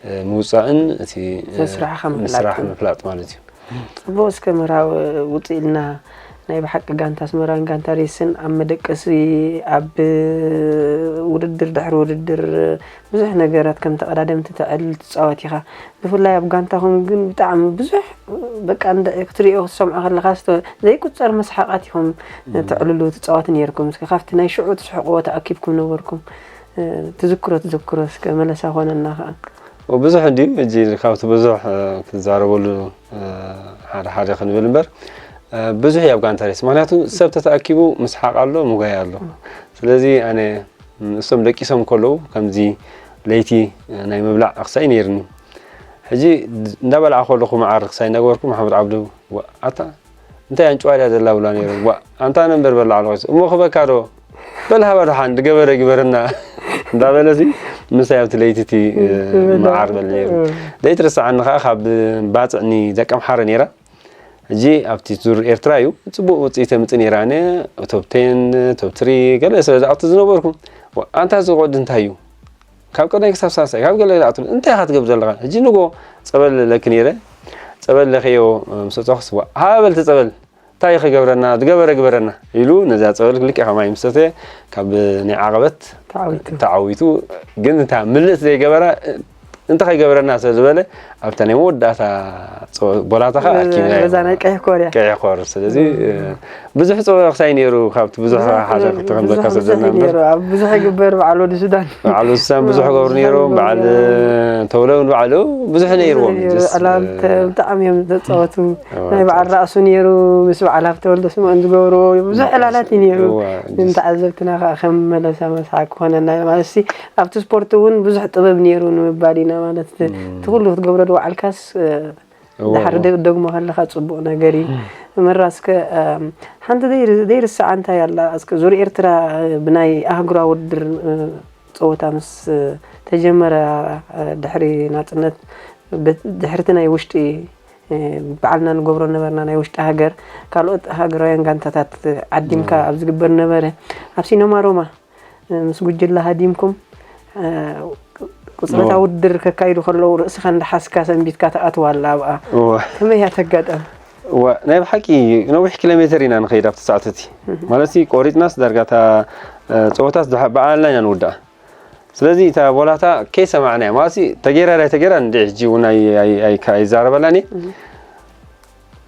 እ፣ ምውጻእን እቲ፣ እ፣ ንስራሕኻ ምፍላጥ። ንስራሕ ምፍላጥ ማለት እዩ። ጽቡቕ፣ እስከ ምራብ ውጽእ ኢልና፣ ናይ ብሓቂ ጋንታ ኣስመራን ጋንታ ሬስን ኣብ መደቀሲ፣ ኣብ ውድድር ድሕሪ ውድድር ብዙሕ ነገራት ከም ተቐዳደምቲ ተዕልል ትጻወት ኢኻ። ብፍላይ ኣብ ጋንታኹም ግን ብጣዕሚ ብዙሕ፣ በቃ፣ እንድዒ ክትሪኦ ክትሰምዖ ከለኻ ዝተ-፣ ዘይቁጸር መስሓቓት ኢኹም እም። ተዕልሉ ትጻወቱ ነይርኩም። እስከ ካብቲ ናይ ሽዑ ትስሕቕዎ ተኣኪብኩም ነበርኩም፣ እ፣ ትዝክሮ፣ ትዝክሮ እስከ መለሳ ኮነና ከኣ። ወ-፣ ብዙሕ እንድዩ። ሕጂ ካብቲ ብዙሕ፣ እ፣ ክንዛረበሉ፣ እ፣ ሓደ ሓደ ክንብል እምበር፣ እ፣ ብዙሕ እዩ ኣብ ጋንታ ሬስ። ምኽንያቱ ሰብ ተተኣኪቡ ምስሓቕ ኣሎ፣ ምጓይ ኣሎ። እም። ስለዚ ኣነ፣ ም፣ እሶም ደቂሶም ከለዉ ከምዚ ለይቲ፣ እ፣ ናይ ምብላዕ ክሳይ ነይርኒ። ሕጂ ድ-፣ እንዳበላዕኩ ከለኹ መዓር ክሳይ እናገበርኩ መሓመድ ዓብዱ፣ "ዋ፣ ኣታ እንታይ ኣንጭዋ ድያ ዘላ?" ብላ ነይሩ። "ዋ፣ ኣንታ ነንበር በላ ኣለኹ። እሞ ክበካ ዶ? በል ሃባ ደሓን፣ ድገበረ ግበረና." እንዳበለሲ ምሳይ ኣብቲ ለይቲ እቲ፣ እ፣ እም፣ እም፣ መዓር በል ነይሩ። እም። ለይቲ ርሰዓኒ ከኣ ካብ ባጽዕኒ ደቀምሓረ ነይራ። ሕጂ ኣብቲ ዙር ኤርትራ እዩ፣ ጽቡቕ ውጽኢት የምጽእ ነይረ። ኣነ ቶፕ ቴን፣ ቶፕ ትሪ ገለ ስለ ዝኣቱ ዝነበርኩ፣ "ዋ፣ ኣንታ እዚ ቆዲ እንታይ እዩ? ካብ ቀዳይ ክሳብ ሳልሳይ፣ ካብ ገለ ዝኣቱ እንታይ ኢኻ ትገብር ዘለኻ?" ሕጂ ንጎ ጸበል ለኪ ነይረ። ጸበል ለኽዮ ምስ ወጻኹስ፣ "ዋ፣ ሃበል ተጸበል፣ እንታይ ክገብረና? ዝገበረ ግበረና" ኢሉ ነዛ ጸበል ልክዕ ከማይ ምስ ሰተየ፣ ካብ ናይ ዓቐበት ተዓዊቱ። ተዓዊቱ፣ ግን እታ ምልእቲ ዘይገበራ እንተ ከይገበረና ስለ ዝበለ ኣብታ ናይ መወዳእታ ቦላታ ከዓ ኣኪብና በዛ ናይ ቀይሕ ኮርያ ቀይሕ ኮር ስለዚ ብዙሕ ፀወታ ክሳይ ነይሩ ካብቲ ብዙሕ ሓደ ክተኸም ዘካ ሰደና ብዙሕ ይግበር በዓል ወዲ ሱዳን በዓል ወዲ ሱዳን ብዙሕ ገብሩ ነይሮም በዓል ተውለውን በዓሉ ብዙሕ ነይርዎም ብጣዕሚ እዮም ዘፃወቱ ናይ በዓል ራእሱ ነይሩ ምስ በዓል ሃብተወልደ ስምኦን ዝገብርዎ ብዙሕ ዕላላት እዩ ነይሩ ንተዓዘብትና ከዓ ከም መለሳ መስሓቅ ክኾነና ማለት ኣብቲ ስፖርት እውን ብዙሕ ጥበብ ነይሩ ንምባል ኢና ማለት እቲ ኩሉ ክትገብሮ ድበዓልካስ ድሓር ደግ- ደግሞ ከለካ ፅቡቅ ነገር እዩ መራ እስከ ሓንቲ ዘይር- ዘይርስዓ እንታይ ኣላ እስከ ዙር ኤርትራ ብናይ ኣህጉራ ውድድር ፀወታ ምስ ተጀመረ ድሕሪ ናፅነት ድሕርቲ ናይ ውሽጢ በዓልና ንገብሮ ነበርና ናይ ውሽጢ ሃገር ካልኦት ሃገራውያን ጋንታታት ዓዲምካ ኣብ ዝግበር ነበረ ኣብ ሲነማ ሮማ ምስ ጉጅለ ሃዲምኩም ቁፅለታ ውድድር ከካይዱ ከለዉ ርእስኻ እንዳሓዝካ ሰንቢትካ ትኣትዋ ኣላ ኣብኣ ከመይ እያ ተጋጠም እዋ ናይ ብሓቂ ነዊሕ ኪሎ ሜትር ኢና ንኸይድ ኣብቲ ሰዓት እቲ ማለት ቆሪፅናስ ዳርጋ እታ ፀወታስ ብኣልና ኢና ንውድኣ ስለዚ እታ ቦላታ ከይሰማዕናያ ማለት ተጌራ ዳይ ተጌራ እንዲ ሕጂ እውን ኣይዛረበላን እየ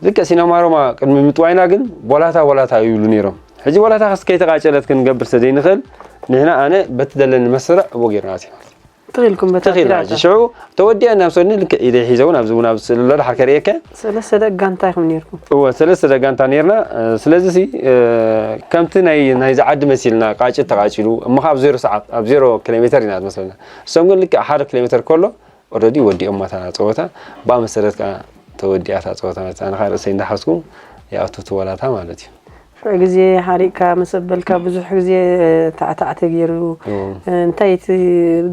ልክዕ ሲነማ ሮማ ቅድሚ ምጥዋይና ግን ቦላታ ቦላታ ይብሉ ነይሮም ሕጂ ቦላታ ከስ ከይተቃጨለት ክንገብር ስለዘይንኽእል ንሕና ኣነ በቲ ዘለኒ መስርዕ እቦ ጌርና ኣቲና ትኽኢልኩም በታ ትኽኢልና ሕጂ ሽዑ ተወዲኣ ናብ ሰኒ ልክዕ ኢደ ሒዘ እውን ኣብዚ እውን ኣብዚ ስእሊ ኣሎ ድሓር ከርእየከ ሰለስተ ደቂ ጋንታ ኢኹም ነይርኩም እወ ሰለስተ ደቂ ጋንታ ነይርና ስለዚ ሲ ከምቲ ናይ ናይዚ ዓዲ መሲልና ቃጭል ተቃጭሉ እሞ ካብ ዜሮ ሰዓት ኣብ ዜሮ ኪሎ ሜተር ኢና ዝመስለና እሶም ግን ልክዕ ሓደ ኪሎ ሜተር ከሎ ኦረዲ ወዲኦማ እታ ፀወታ ብኣ መሰረት ከዓ ተወዲኣ እታ ፀወታ መፃ ኣነ ከዓ ርእሰይ እንዳሓዝኩ ይኣቱ እቲ ወላታ ማለት እዩ ሽዑ ግዜ ሓሪቕካ መሰበልካ ብዙሕ ግዜ ታዕታዕ ተገይሩ እንታይ እቲ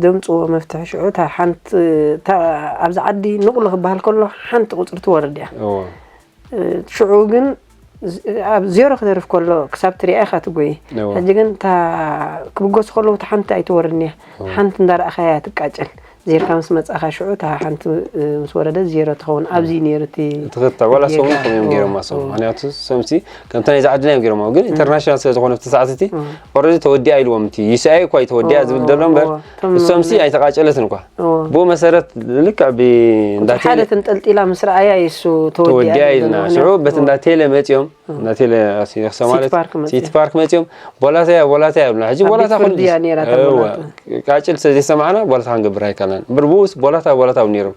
ደምፅዎ መፍትሒ ሽዑ እታ ሓንቲ ኣብዛ ዓዲ ንቕሎ ክበሃል ከሎ ሓንቲ ቁፅሪ ትወርድ እያ ሽዑ ግን ኣብ ዜሮ ክተርፍ ከሎ ክሳብ ትሪኣ ኢኻ ትጎይ ሕጂ ግን እታ ክብገሱ ከለዉ እታ ሓንቲ ኣይትወርድን እያ ሓንቲ እንዳረኣኻያ ትቃጨል ዜርካ ምስ መጻኻ ሽዑ እታ ሓንቲ ምስ ወረደት ዜሮ ትኸውን ኣብዚ ነይሩ እቲ ትኽክል ዋላ ሰሙን ከምኡ እዮም ገይሮማ ሰሙ ምክንያቱ ሰምሲ ከምቲ ናይ ዝዓድና እዮም ገይሮማ ግን ኢንተርናሽናል ስለ ዝኾነ ብቲ ሰዓት እቲ ኦረዲ ተወዲኣ ኢልዎም እቲ ዩሲኣይ እኳ እዩ ተወዲኣ ዝብል ዘሎ እምበር እሶምሲ ኣይተቃጨለትን እኳ ብኡ መሰረት ልክዕ ብእንዳቴለ ሓደ ተንጠልጢላ ምስ ረኣያ የሱ ተወዲኣ ኢልና ሽዑ በቲ እንዳቴለ መፂኦም ናቴለ ሲቲ ፓርክ መፂኦም ቦላታ ይብሉና ሕጂ ቦላታ ኩሉ ቃጭል ስለ ዘይሰማዕና ቦላታ ክንገብር ኣይከኣልናን እምበር ብኡስ ቦላታ ቦላታ ይብሉ ነይሮም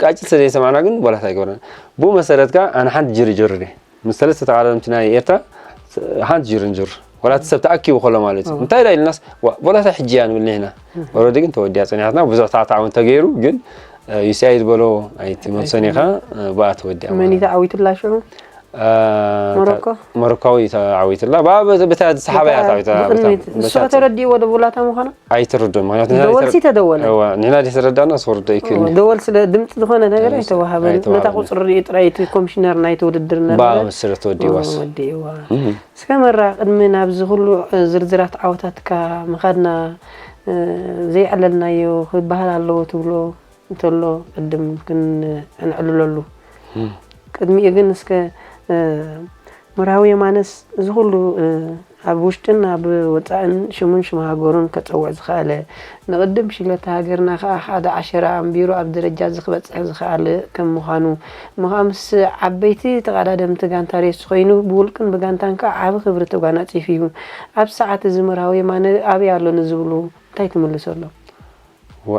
ቃጭል ስለ ዘይሰማዕና ግን ቦላታ ኣይገበርናን ብኡ መሰረት ከዓ ኣነ ሓንቲ ጅርጅር እየ ምስ ሰለስተ ተቃዳደምቲ ናይ ኤርትራ ሓንቲ ጅርንጅር ወላ እቲ ሰብ ተኣኪቡ ከሎ ማለት እዩ እንታይ ዳ ኢልናስ ቦላታ ሕጂ እያ ንብል ንሕና ወረዲ ግን ተወዲያ ፀኒሓትና ብዙሕ ታዕታዕ እውን ተገይሩ ግን ዩሲኣይ ዝበሎ ኣይትመልሶን ኢኻ ብኣ ተወዲኣ መን እዩ ተዓዊቱላ ሽዑ ሞሮኮ ሞሮካዊ ተዓዊትላ ብታ ዝሰሓባ እያ ተዓዊታ ንሱ ከተረዲእዎ ዶ ብላታ ምዃና ኣይትርድእ ምክንያቱ ደወል ሲ ተደወለ ንሕና ዲ ተረዳና ስወርዶ ይክእል ደወል ስለ ድምፂ ዝኾነ ነገር ኣይተዋሃበን ነታ ቁፅሪ ሪኡ ጥራይ እቲ ኮሚሽነር ናይቲ ውድድር ነበረ ስለ ተወዲዋስ ወዲዋ እስከ መራ ቅድሚ ናብዚ ኩሉ ዝርዝራት ዓወታትካ ምኻድና ዘይዕለልናዮ ክበሃል ኣለዎ ትብሎ እንተሎ ቅድም ክንዕልለሉ ቅድሚኡ ግን እስከ መርሃዊ የማነስ እዚ ኩሉ ኣብ ውሽጥን ኣብ ወፃእን ሽሙን ሽም ሃገሩን ከፀውዕ ዝኸኣለ ንቕድም ሽግለታ ሃገርና ከዓ ሓደ ዓሸራ ኣንቢሩ ኣብ ደረጃ እዚ ክበፅሕ ዝኸኣለ ከም ምዃኑ እሞ ከዓ ምስ ዓበይቲ ተቐዳደምቲ ጋንታ ሬስ ኮይኑ ብውልቅን ብጋንታን ከዓ ዓቢ ክብሪ ተጓናፂፉ እዩ። ኣብ ሰዓት እዚ መርሃዊ የማነ ኣበይ ኣሎ ንዝብሉ እንታይ ትምልሰሎም? ዋ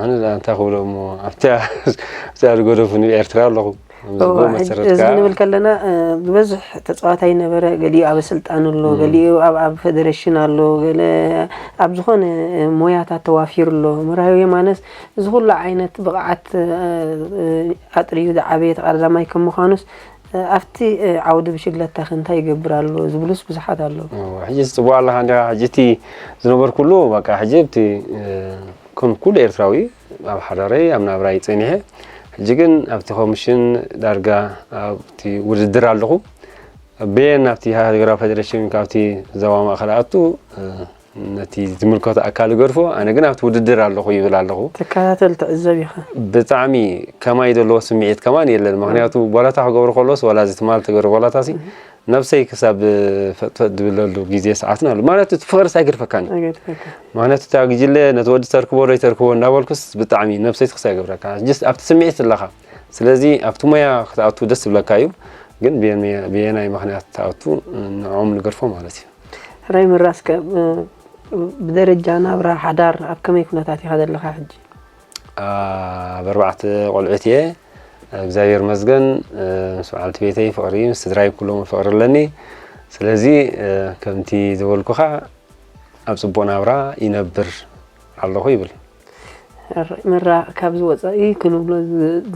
ኣነ ደኣ እንታይ ክብሎ እሞ ኣብቲ ኣብቲ ኣድጎደፉ ንብ ኤርትራ ኣለኹ እዚ ክንብል ከለና ብበዝሕ ተፃዋታይ ነበረ ገሊኡ ኣብ ኣሰልጣን ኣሎ ገሊኡ ኣብ ኣብ ፌደሬሽን ኣሎ ገለ ኣብ ዝኾነ ሞያታት ተዋፊሩ ኣሎ መርሃዊ የማነስ እዚ ኩሉ ዓይነት ብቕዓት ኣጥርዩ ዝዓበየ ተቐዳዳማይ ከም ምዃኑስ ኣብቲ ዓውዲ ብሽግለታ ከ እንታይ ይገብር ኣሎ ዝብሉስ ብዙሓት ኣለዉ ሕጂ ዝፅቡቕ ኣለኻ እንዲኻ ሕጂ እቲ ዝነበርኩሉ በቃ ሕጂ እቲ ከም ኩሉ ኤርትራዊ ኣብ ሓዳረይ ኣብ ናብራይ ጸኒሐ ሕጂ ግን ኣብቲ ኮሚሽን ዳርጋ ኣብቲ ውድድር ኣለኹ በየን ኣብቲ ሃገራዊ ፌደሬሽን ካብቲ ዞባ ማእኸል ኣቱ ነቲ ዝምልከቶ ኣካል ይገድፎ ኣነ ግን ኣብቲ ውድድር ኣለኹ ይብል ኣለኹ ትከታተል ትዕዘብ ኢኻ ብጣዕሚ ከማይ ዘለዎ ስምዒት ከማን የለን ምክንያቱ ቦላታ ክገብሩ ከለዎስ ዋላ እዚ ትማል ተገብረ ቦላታ ሲ ነብሰይ ክሳብ ፈጥፈጥ ዝብለሉ ግዜ ሰዓትን ኣሎ። ማለት እቲ ፍቕርስ ኣይገድፈካን እዩ። ኣገድፈካ ምክንያቱ እታ ግጅለ ነቲ ወዲ ተርክቦ ዶ ይተርክቦ እንዳበልኩስ ብጣዕሚ ነብሰይ ትኽስ ኣይገብረካ። ጅስት ኣብቲ ስምዒት ኣለኻ። ስለዚ ኣብቲ ሞያ ክትኣቱ ደስ ዝብለካ እዩ። ግን ብየናይ ምክንያት ትኣቱ ንዕኦም ንገድፎ ማለት እዩ። ሕራይ ምራስከ ብደረጃ ናብራ ሓዳር ኣብ ከመይ ኩነታት ኢኻ ዘለኻ ሕጂ? ኣብ ኣርባዕተ ቆልዑት እየ። እግዚኣብሔር መስገን ምስ በዓልቲ ቤተይ ፍቕሪ ምስ ስድራይ ኩሎም ፍቕሪ ኣለኒ። ስለዚ ከምቲ ዝበልኩኻ ኣብ ጽቡቕ ናብራ ይነብር ኣለኹ ይብል። ምራ ካብዚ ወፃኢ ክንብሎ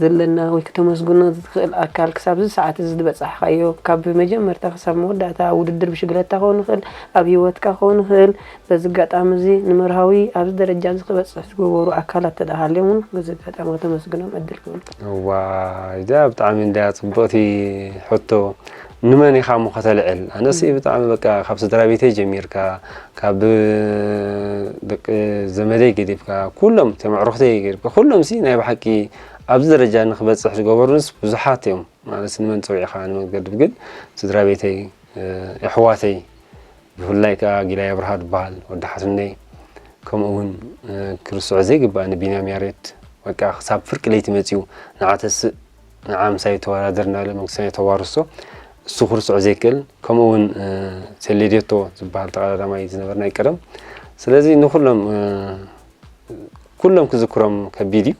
ዘለና ወይ ክተመስግኖ ዝትኽእል ኣካል ክሳብ እዚ ሰዓት እዚ ዝበፃሕካዮ ካብ መጀመርታ ክሳብ መወዳእታ ውድድር ብሽግለታ ክኸውን ይኽእል ኣብ ህይወትካ ክኸውን ይኽእል በዚ ኣጋጣሚ እዚ ንመርሃዊ ኣብዚ ደረጃ እዚ ክበፅሕ ዝገበሩ ኣካላት ተደሃልዮም እውን በዚ ኣጋጣሚ ከተመስግኖም ዕድል ክብል ዋ እዚኣ ብጣዕሚ እንድያ ፅቡቕቲ ሕቶ። ንመን ኢኻ እሞ ከተልዕል ኣነስ ብጣዕሚ በቃ ካብ ስድራ ቤተይ ጀሚርካ ካብ ደቂ ዘመደይ ገዲፍካ ኩሎም ተመዕሩኽተይ ገዲፍካ ኩሎም ሲ ናይ ብሓቂ ኣብዚ ደረጃ ንክበፅሕ ዝገበሩንስ ብዙሓት እዮም። ማለት ንመን ፀዊዕኻ ንመን ትገድፍ ግን ስድራ ቤተይ ኣሕዋተይ ብፍላይ ከዓ ጊላይ ኣብርሃ ዝበሃል ወዲ ሓትነይ ከምኡ እውን ክርስዖ ዘይግባእ ንቢንያም ያሬድ በቃ ክሳብ ፍርቂ ለይቲ መፅዩ ንዓ ተስእ ንዓ ምሳይ ተወዳደር እናበለ መንግስታዊ ተዋርሶ እሱ ክርስዖ ዘይክእል ከምኡ እውን ሴሌዴቶ ዝበሃል ተቐዳዳማይ ዝነበር ናይ ቀደም ስለዚ ንኩሎም ኩሎም ክዝክሮም ከቢድ እዩ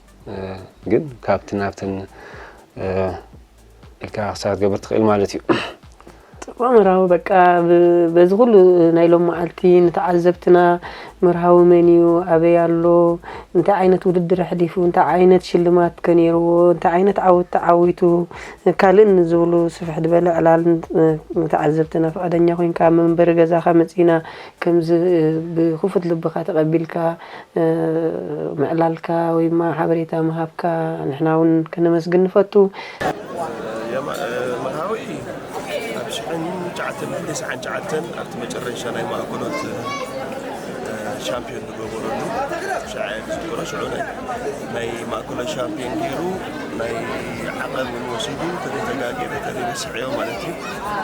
ግን ካብትን ኣብትን ኢልካ ክሳብ ክትገብር ትኽእል ማለት እዩ። ጥቕሚ ምራዊ በቃ በዚ ኩሉ ናይ ሎም መዓልቲ ንተዓዘብትና መርሃዊ መን እዩ ኣበይ ኣሎ እንታይ ዓይነት ውድድር ኣሕሊፉ እንታይ ዓይነት ሽልማት ከ ነይርዎ እንታይ ዓይነት ዓወት ተዓዊቱ ካልእን ዝብሉ ስፍሕ ዝበለ ዕላል ንተዓዘብትና ፍቓደኛ ኮይንካ መንበሪ ገዛኻ መፂና ከምዚ ብክፉት ልብኻ ተቐቢልካ ምዕላልካ ወይ ድማ ሓበሬታ ምሃብካ ንሕና እውን ከነመስግን ንፈቱ። መርሃዊ ኣብ ሽሕን ትሽዓተን ሚእትን ትስዓን ትሽዓተን ኣብቲ መጨረሻ ናይ ማእከሎት ሻምፒዮን ዝገበረሉ ሽዓ ዝዝክሮ ሽዑ ናይ ማእከሎት ሻምፒዮን ገይሩ ናይ ዓቐብ እውን ወሲዱ ተዘይተጋጌረ ተዘይበስዐዮ ማለት እዩ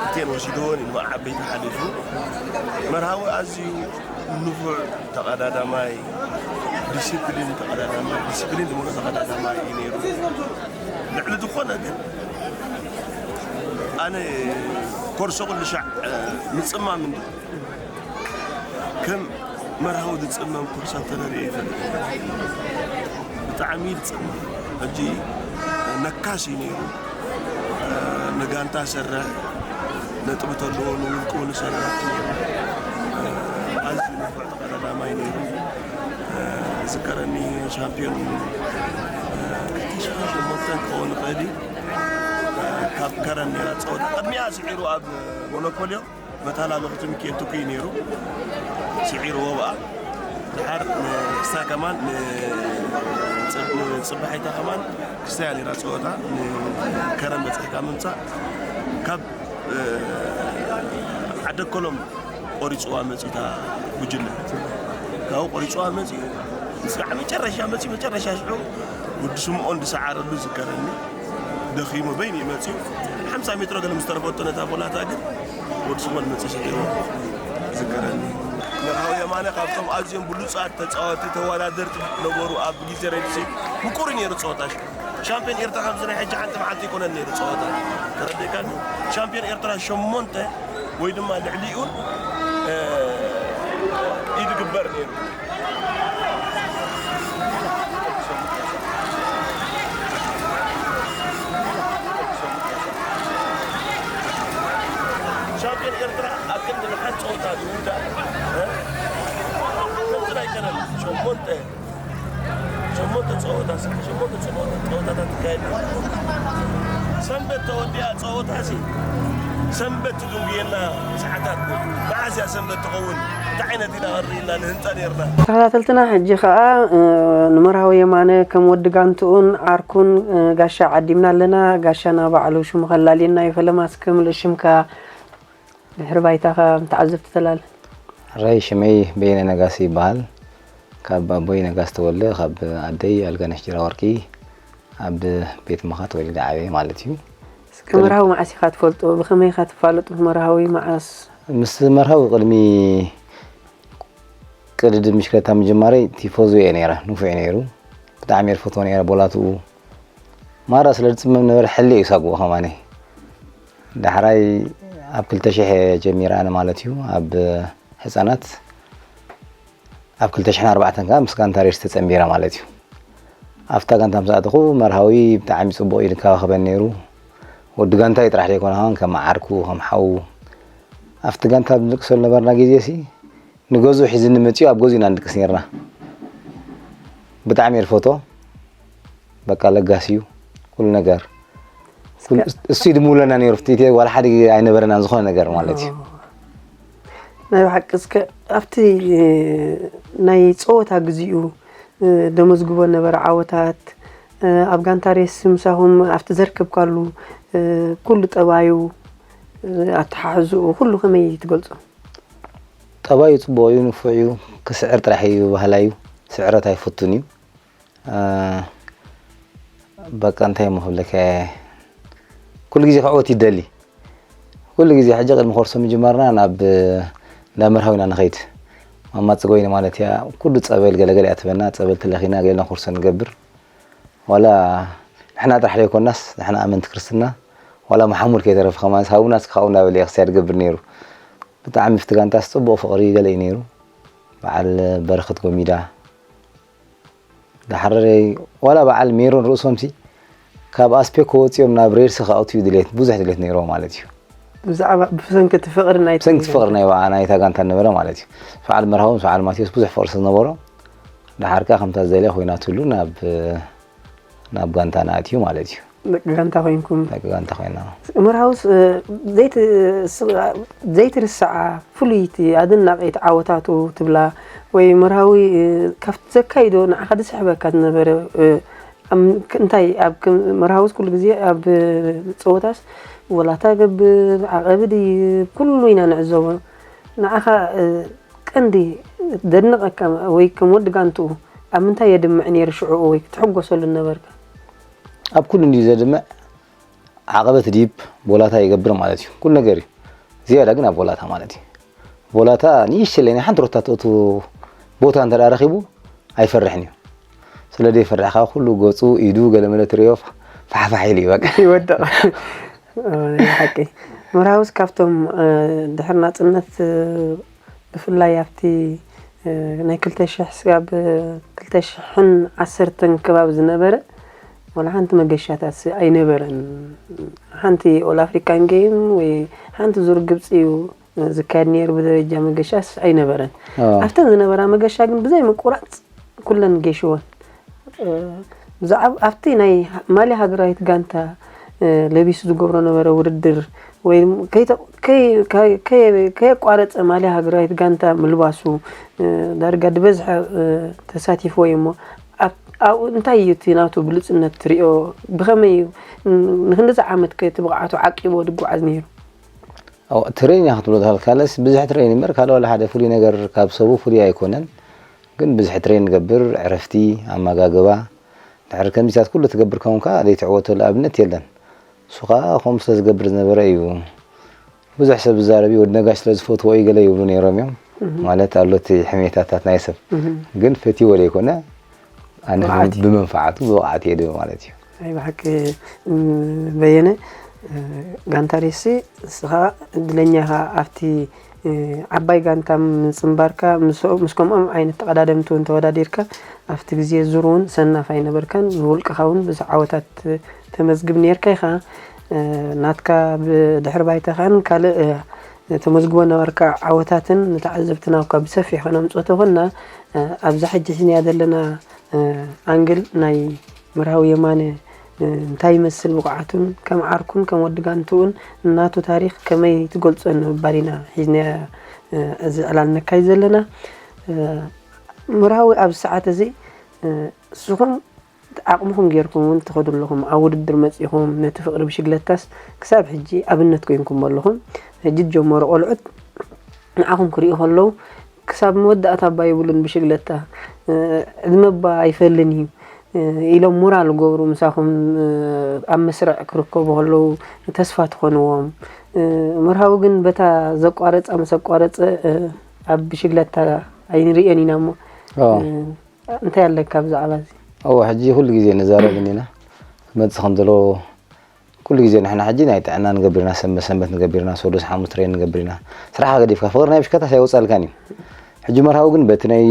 እቴን ወሲድዎን እዩ ንመዓበይቲ ሓሊፉ መርሃዊ ኣዝዩ ንፉዕ ተቐዳዳማይ ዲሲፕሊን ተቐዳዳማይ ዲሲፕሊን ዝመልኦ ተቐዳዳማይ እዩ ነይሩ። ልዕሊ ዝኾነ ግን ኣነ ኮርሶ ኩሉ ሻዕ ምፅማም እንዲ ከም መርሃዊ ዝፅመም ኮርሳ ተረድኦ ይፈልጥ ብጣዕሚ ዝፅመም ሕጂ ነካስ እዩ ነይሩ። ንጋንታ ሰርሕ ነጥቢ ተለዎ ንውልቅኡ ንሰርሕ ኣዝዩ ንፉዕ ተቐዳዳማይ ነይሩ ዝከረኒ ሻምፒዮን ክልተ ሸሞንተ ክኸውን ይኽእል እዩ ካብ ከረን ነይራ ፀወታ ቅድሚያ ስዒሩ ኣብ ሞኖፖልዮ መታላለኹቲ ሚካኤል ትኩይ ነይሩ ስዒርዎ ብኣ ድሓር ንክስታ ከማን ንፅባሒታ ከማን ክስታያ ነይራ ፀወታ ንከረን በፅሕካ ምምፃእ ካብ ዓደኮሎም ቆሪፅዋ መፂታ ጉጅለ ካብኡ ቆሪፅዋ መፂኡ ስጋዕ መጨረሻ መፂ መጨረሻ ሽዑ ወዲ ስምኦን ዝሰዓረሉ ዝከረኒ ደኺሙ በይኑ እዩ መፂኡ ሓምሳ ሜትሮ ገለ ምስ ተረፈቶ ነታ ቦላታ ግን ወዲ ስምኦን መፂ ስዒሩ ዝከረኒ መርሃዊ የማነ ካብቶም ኣዝዮም ብሉፃት ተፃወቲ ተወዳደርቲ ነበሩ ኣብ ግዜ ሬድሲ ምቁር ነይሩ ፀወታ ሻምፒዮን ኤርትራ ከምዚ ናይ ሕጂ ሓንቲ መዓልቲ ኣይኮነን ነይሩ ፀወታ ተረዲእካኒ ሻምፒዮን ኤርትራ ሸሞንተ ወይ ድማ ልዕሊኡን እዩ ዝግበር ነይሩ ሻምፒዮን ኤርትራ ኣብ ክንዲ ንሓንቲ ፀወታ ዝውዳእ ከምዚ ኣይከነን ሸሞንተ ሸሞንተ ፀወታ ሸሞንተ ፀወታታት ትካየድ ሰንበት ተወዲኣ ፀወታ ሲ ሰንበት ትድንጉየና ሰዓታት መዓዝ እያ ሰንበት ትኸውን እንታይ ዓይነት ኢና ንርኢ እና ንህንጠ ነርና ተኸታተልትና ሕጂ ከዓ ንመርሃዊ የማነ ከም ወዲ ጋንትኡን ዓርኩን ጋሻ ዓዲምና ኣለና ጋሻና ባዕሉ ሽሙ ከላልየና እዩ ፈለማ እስከ ምልእ ሽምካ ድሕሪ ባይታኻ ንተዓዘብቲ ተላለ ሕራይ ሽመይ በየነ ነጋሲ ይበሃል ካብ ኣቦይ ነጋሲ ተወልደ ካብ ኣደይ ኣልጋነሽ ጅራወርቂ ኣብ ቤት ምኻ ተወሊደ ዓብየ ማለት እዩ እስከ መርሃዊ መዓስ ኢኻ ትፈልጦ? ብኸመይ ኢኻ ትፋለጡ? መርሃዊ መዓስ? ምስ መርሃዊ ቅድሚ ቅድድም ብሽክለታ ምጅማረይ ቲፎዞ እየ ነይረ፣ ንፉዕ እየ ነይሩ። ብጣዕሚ እየ ዝፈትዎ ነይረ ቦላትኡ። ማራ ስለ ዝጽመም ነበረ፣ ሕሊ እዩ ሳግኡ ከማኒ። ዳሕራይ ኣብ ክልተ ሽሕ እየ ጀሚረ ኣነ ማለት እዩ፣ ኣብ ህጻናት። ኣብ ክልተ ሽሕን ኣርባዕተን ከኣ ምስ ጋንታ ሬድስ ተጸንቢረ ማለት እዩ። ኣብታ ጋንታ ምስ ኣተኹ መርሃዊ ብጣዕሚ ጽቡቕ እዩ ዝንከባኸበኒ ነይሩ። ወዲ ጋንታ እዩ ጥራሕ ዘይኮነ ከማን ከም ዓርኩ፣ ከም ሓዉ። ኣብቲ ጋንታ ኣብ ንድቅሰሉ ነበርና ግዜ ሲ ንገዝኡ ሒዝኒ መጺኡ ኣብ ገዝኡ ኢና ንድቅስ ነይርና። ብጣዕሚ እየ ዝፈትዎ። በቃ ለጋስ እዩ ኩሉ ነገር። ኩሉ እስከ እሱ እዩ ድምውለና ነይሩ። ፍትኢት ዋላ ሓደ ግዜ ኣይነበረናን ዝኾነ ነገር ማለት እዩ። ናይ ብሓቂ እስከ ኣብቲ ናይ ጸወታ ግዚኡ ደመዝግቦ ነበረ ዓወታት፣ ኣብ ጋንታ ሬስ ምሳኹም ኣብቲ ዘርከብካሉ ኩሉ ጠባዩ፣ ኣተሓሕዝኡ ኩሉ ከመይ ትገልጾ? ጠባዩ ጽቡቕ እዩ፣ ንፉዕ እዩ፣ ክስዕር ጥራሕ እዩ ባህላ እዩ። ስዕረት ኣይፈቱን እዩ። እ፣ በቃ እንታይ እሞ ክብለካ እየ፣ ኩሉ ግዜ ክዕወት ይደሊ። ኩሉ ግዜ ሕጂ ቅድሚ ኮርሶ ምጅማርና ናብ እንዳ መርሃዊ ኢና ንኸይድ። ማማ ጽገወይኒ ማለት እያ፣ ኩሉ ጸበል ገለገለ እያ ትበና፣ ጸበል ትለኺና ገለና ኮርሶ ንገብር። ዋላ ንሕና ጥራሕ ዘይኮናስ፣ ንሕና ኣመንቲ ክርስትና፣ ዋላ መሓሙድ ከይተረፈ ከማን፣ ሃቡና እስኪ ካብኡ እንዳበለ እየ ክስታይ ዝገብር ነይሩ። ብጣዕሚ ኣብቲ ጋንታስ ጽቡቕ ፍቕሪ ገለ እዩ ነይሩ። በዓል በረኸት ጎሚዳ፣ ዳሕረረይ ዋላ በዓል ሜሮን ርእሶምሲ ካብ ኣስፔኮ ወጺኦም ናብ ሬድስ ክኣትዉ ድሌት፣ ብዙሕ ድሌት ነይርዎ ማለት እዩ። ብዛዕባ፣ ብሰንኪ እቲ ፍቕሪ ናይቲ ብሰንኪ ፍቕሪ ናይ በዓ-፣ ናይታ ጋንታ ነበረ ማለት እዩ። በዓል መርሃዊ ምስ በዓል ማቴዎስ ብዙሕ ፍቕሪ ስለ ዝነበሮ፣ ደሓር ከኣ ከምታ ዝደልያ ኮይናትሉ ናብ፣ ናብ ጋንታና ኣትዩ ማለት እዩ። ደቂ ጋንታ ኮይንኩም? ደቂ ጋንታ ኮይና። መርሃውስ፣ እ፣ ዘይት-፣ ስ-፣ ዘይትርስዓ ፍሉይቲ ኣደናቒት ዓወታቱ ትብላ ወይ መርሃዊ፣ እ፣ ካብቲ ዘካይዶ ንዓኻ ዝስሕበካ ዝነበረ፣ እ፣ ኣም-፣ ክ-፣ እንታይ ኣብ ክ-፣ መርሃውስ ኩሉ ግዜ ኣብ፣ እ፣ ጸወታስ ወላታ ገብር፣ ዓቐቢ ድይብ፣ ኩሉ ኢና ንዕዘቦ። ንዓኻ፣ እ፣ ቀንዲ ዘድንቐካ ወይ ከም ወዲ ጋንትኡ ኣብ ምንታይ የድምዕ ነይሩ ሽዑኡ ወይ ክትሕጎሰሉ ነበርካ? ኣብ ኩሉ እንድዩ ዘድምዕ፣ ዓቐበት ድይብ ቦላታ ይገብር ማለት እዩ። ኩሉ ነገር እዩ። ዝያዳ ግን ኣብ ቦላታ ማለት እዩ። ቦላታ ንእሽተለይ ናይ ሓንቲ ሮታ ትእቱ ቦታ እንተ ደኣ ረኺቡ ኣይፈርሕን እዩ። ስለ ዘይፈርሕ ከኣ ኩሉ ገጹ፣ ኢዱ፣ ገለመለ ትርእዮ ፋ-፣ ፋሕፋሕ ኢሉ እዩ በቃ። ይወድቕ። እ፣ ናይ ሓቂ። መርሃውስ ካብቶም፣ እ፣ ድሕሪ ናጽነት፣ እ፣ ብፍላይ ኣብቲ፣ እ፣ ናይ ክልተ ሽሕ ስጋብ ክልተ ሽሕን ዓሰርተን ከባቢ ዝነበረ፣ ዋላ ሓንቲ መገሻታት ኣይነበረን። ሓንቲ ኦል ኣፍሪካን ጌም ወይ ሓንቲ ዙር ግብጺ እዩ ዝካየድ ነይሩ፣ ብደረጃ መገሻስ ኣይነበረን። ኣዎ። ኣብተን ዝነበራ መገሻ ግን ብዘይ ምቁራጽ ኩለን ጌሽወን። እ፣ ብዛዕባ ኣብቲ ናይ ማልያ ሃገራዊት ጋንታ፣ እ፣ ለቢሱ ዝገብሮ ነበረ ውድድር ወይ ከይተ-፣ ከይ-፣ ከይ-፣ ከይ-፣ ከየቋረጸ ማልያ ሃገራዊት ጋንታ ምልባሱ፣ እ፣ ዳርጋ ዝበዝሐ፣ እ፣ ተሳቲፍዎ እዩ እሞ፣ ኣብ-፣ ኣብኡ እንታይ እዩ እቲ ናቱ ብሉጽነት ትሪኦ? ብኸመይ እዩ ን-፣ ንክንድዚ ዓመት ከ እቲ ብቕዓቱ ዓቂብዎ ዝጓዓዝ ነይሩ? ኣዎ፣ ትሬን እያ ክትብሎ ትኽእል። ካልእስ ብዙሕ ትሬን እምበር፣ ካልእ ዋላ ሓደ ፍሉይ ነገር ካብ ሰቡ ፍሉይ ኣይኮነን። ግን ብዝሒ ትሬን ንገብር፣ ዕረፍቲ፣ ኣመጋግባ፣ ድሕሪ ከምዚታት ኩሉ ትገብር ከውን ከኣ ዘይትዕወተሉ ኣብነት የለን። እሱ ከኣ ከምኡ ስለ ዝገብር ዝነበረ እዩ። ብዙሕ ሰብ ዝዛረብ እዩ፣ ወዲ ነጋሽ ስለ ዝፈትዎ እዩ ገለ ይብሉ ነይሮም እዮም። እህ። ማለት ኣሎ እቲ ሕሜታታት ናይ ሰብ። እህ። ግን ፈትይዎ ዘይኮነ፣ ኣነ ብቕዓት እዩ። ብመንፈዓቱ ብብቕዓት እየ ድብል ማለት እዩ። ኣይ ብሓቂ፣ እም፣ በየነ፣ እ፣ ጋንታ ሬሲ ንስኻ እድለኛ ኢኻ ኣብቲ፣ እ፣ ዓባይ ጋንታ ምጽንባርካ፣ ምስ፣ ምስ ከምኦም ዓይነት ተቐዳደምቲ እውን ተወዳዲርካ ኣብቲ ግዜ ዙር እውን ሰናፍ ኣይነበርካን፣ ብውልቅኻ እውን ብዙሕ ዓወታት ተመዝግብ ነይርካ ኢኻ። እ፣ ናትካ ብድሕሪ ባይታኻን ካልእ፣ እ፣ ተመዝግቦ ነበርካ ዓወታትን ንተዓዘብቲ ናብካ ብሰፊሕ ከነምጽኦ ተኾንና፣ እ፣ ኣብዛ ሕጂ ሒዝናያ ዘለና፣ እ፣ ኣንግል ናይ መርሃዊ የማነ፣ እ፣ እንታይ ይመስል ብቕዓቱን ከም ዓርኩን ከም ወዲ ጋንትኡን ናቱ ታሪኽ ከመይ ትገልጾ ንምባል ኢና ሒዝናያ፣ እ፣ እዚ ዕላል ነካይድ ዘለና። እ፣ መርሃዊ ኣብዚ ሰዓት እዚ፣ እ፣ ንስኹም ዓቕምኹም ጌርኩም እውን ትኸዱ ኣለኹም። ኣብ ውድድር መጺኹም ነቲ ፍቕሪ ብሽግለታስ ክሳብ ሕጂ ኣብነት ኮይንኩሞ ኣለኹም። ሕጂ ዝጀመሩ ቆልዑት ንዓኹም ክርእዩ ከለዉ ክሳብ መወዳእታ እባ ይብሉን ብሽግለታ፣ እ፣ ዕድመ እባ ኣይፈልን እዩ። ኢሎም ሞራል ገብሩ ምሳኹም ኣብ መስርዕ ክርከቡ ከለዉ ተስፋ ትኾንዎም። መርሃዊ ግን በታ ዘቋረጻ ምስ ኣቋረጸ ኣብ ብሽግለታ ኣይንርእዮን ኢና እሞ እንታይ ኣለካ ብዛዕባ እዚ? እወ ሕጂ ኩሉ ግዜ ንዛረብ እንዲና ክመጽእ ከም ዘለዎ ኩሉ ግዜ ንሕና ሕጂ ናይ ጥዕና ንገብር ኢና፣ ሰንበት ሰንበት ንገብር ኢና፣ ሰሉስ ሓሙስ ትሬን ንገብር ኢና። ስራሕካ ገዲፍካ ፍቕሪ ናይ ብሽከታስ ኣይወጻልካን እዩ። ሕጂ መርሃዊ ግን በቲ ናይ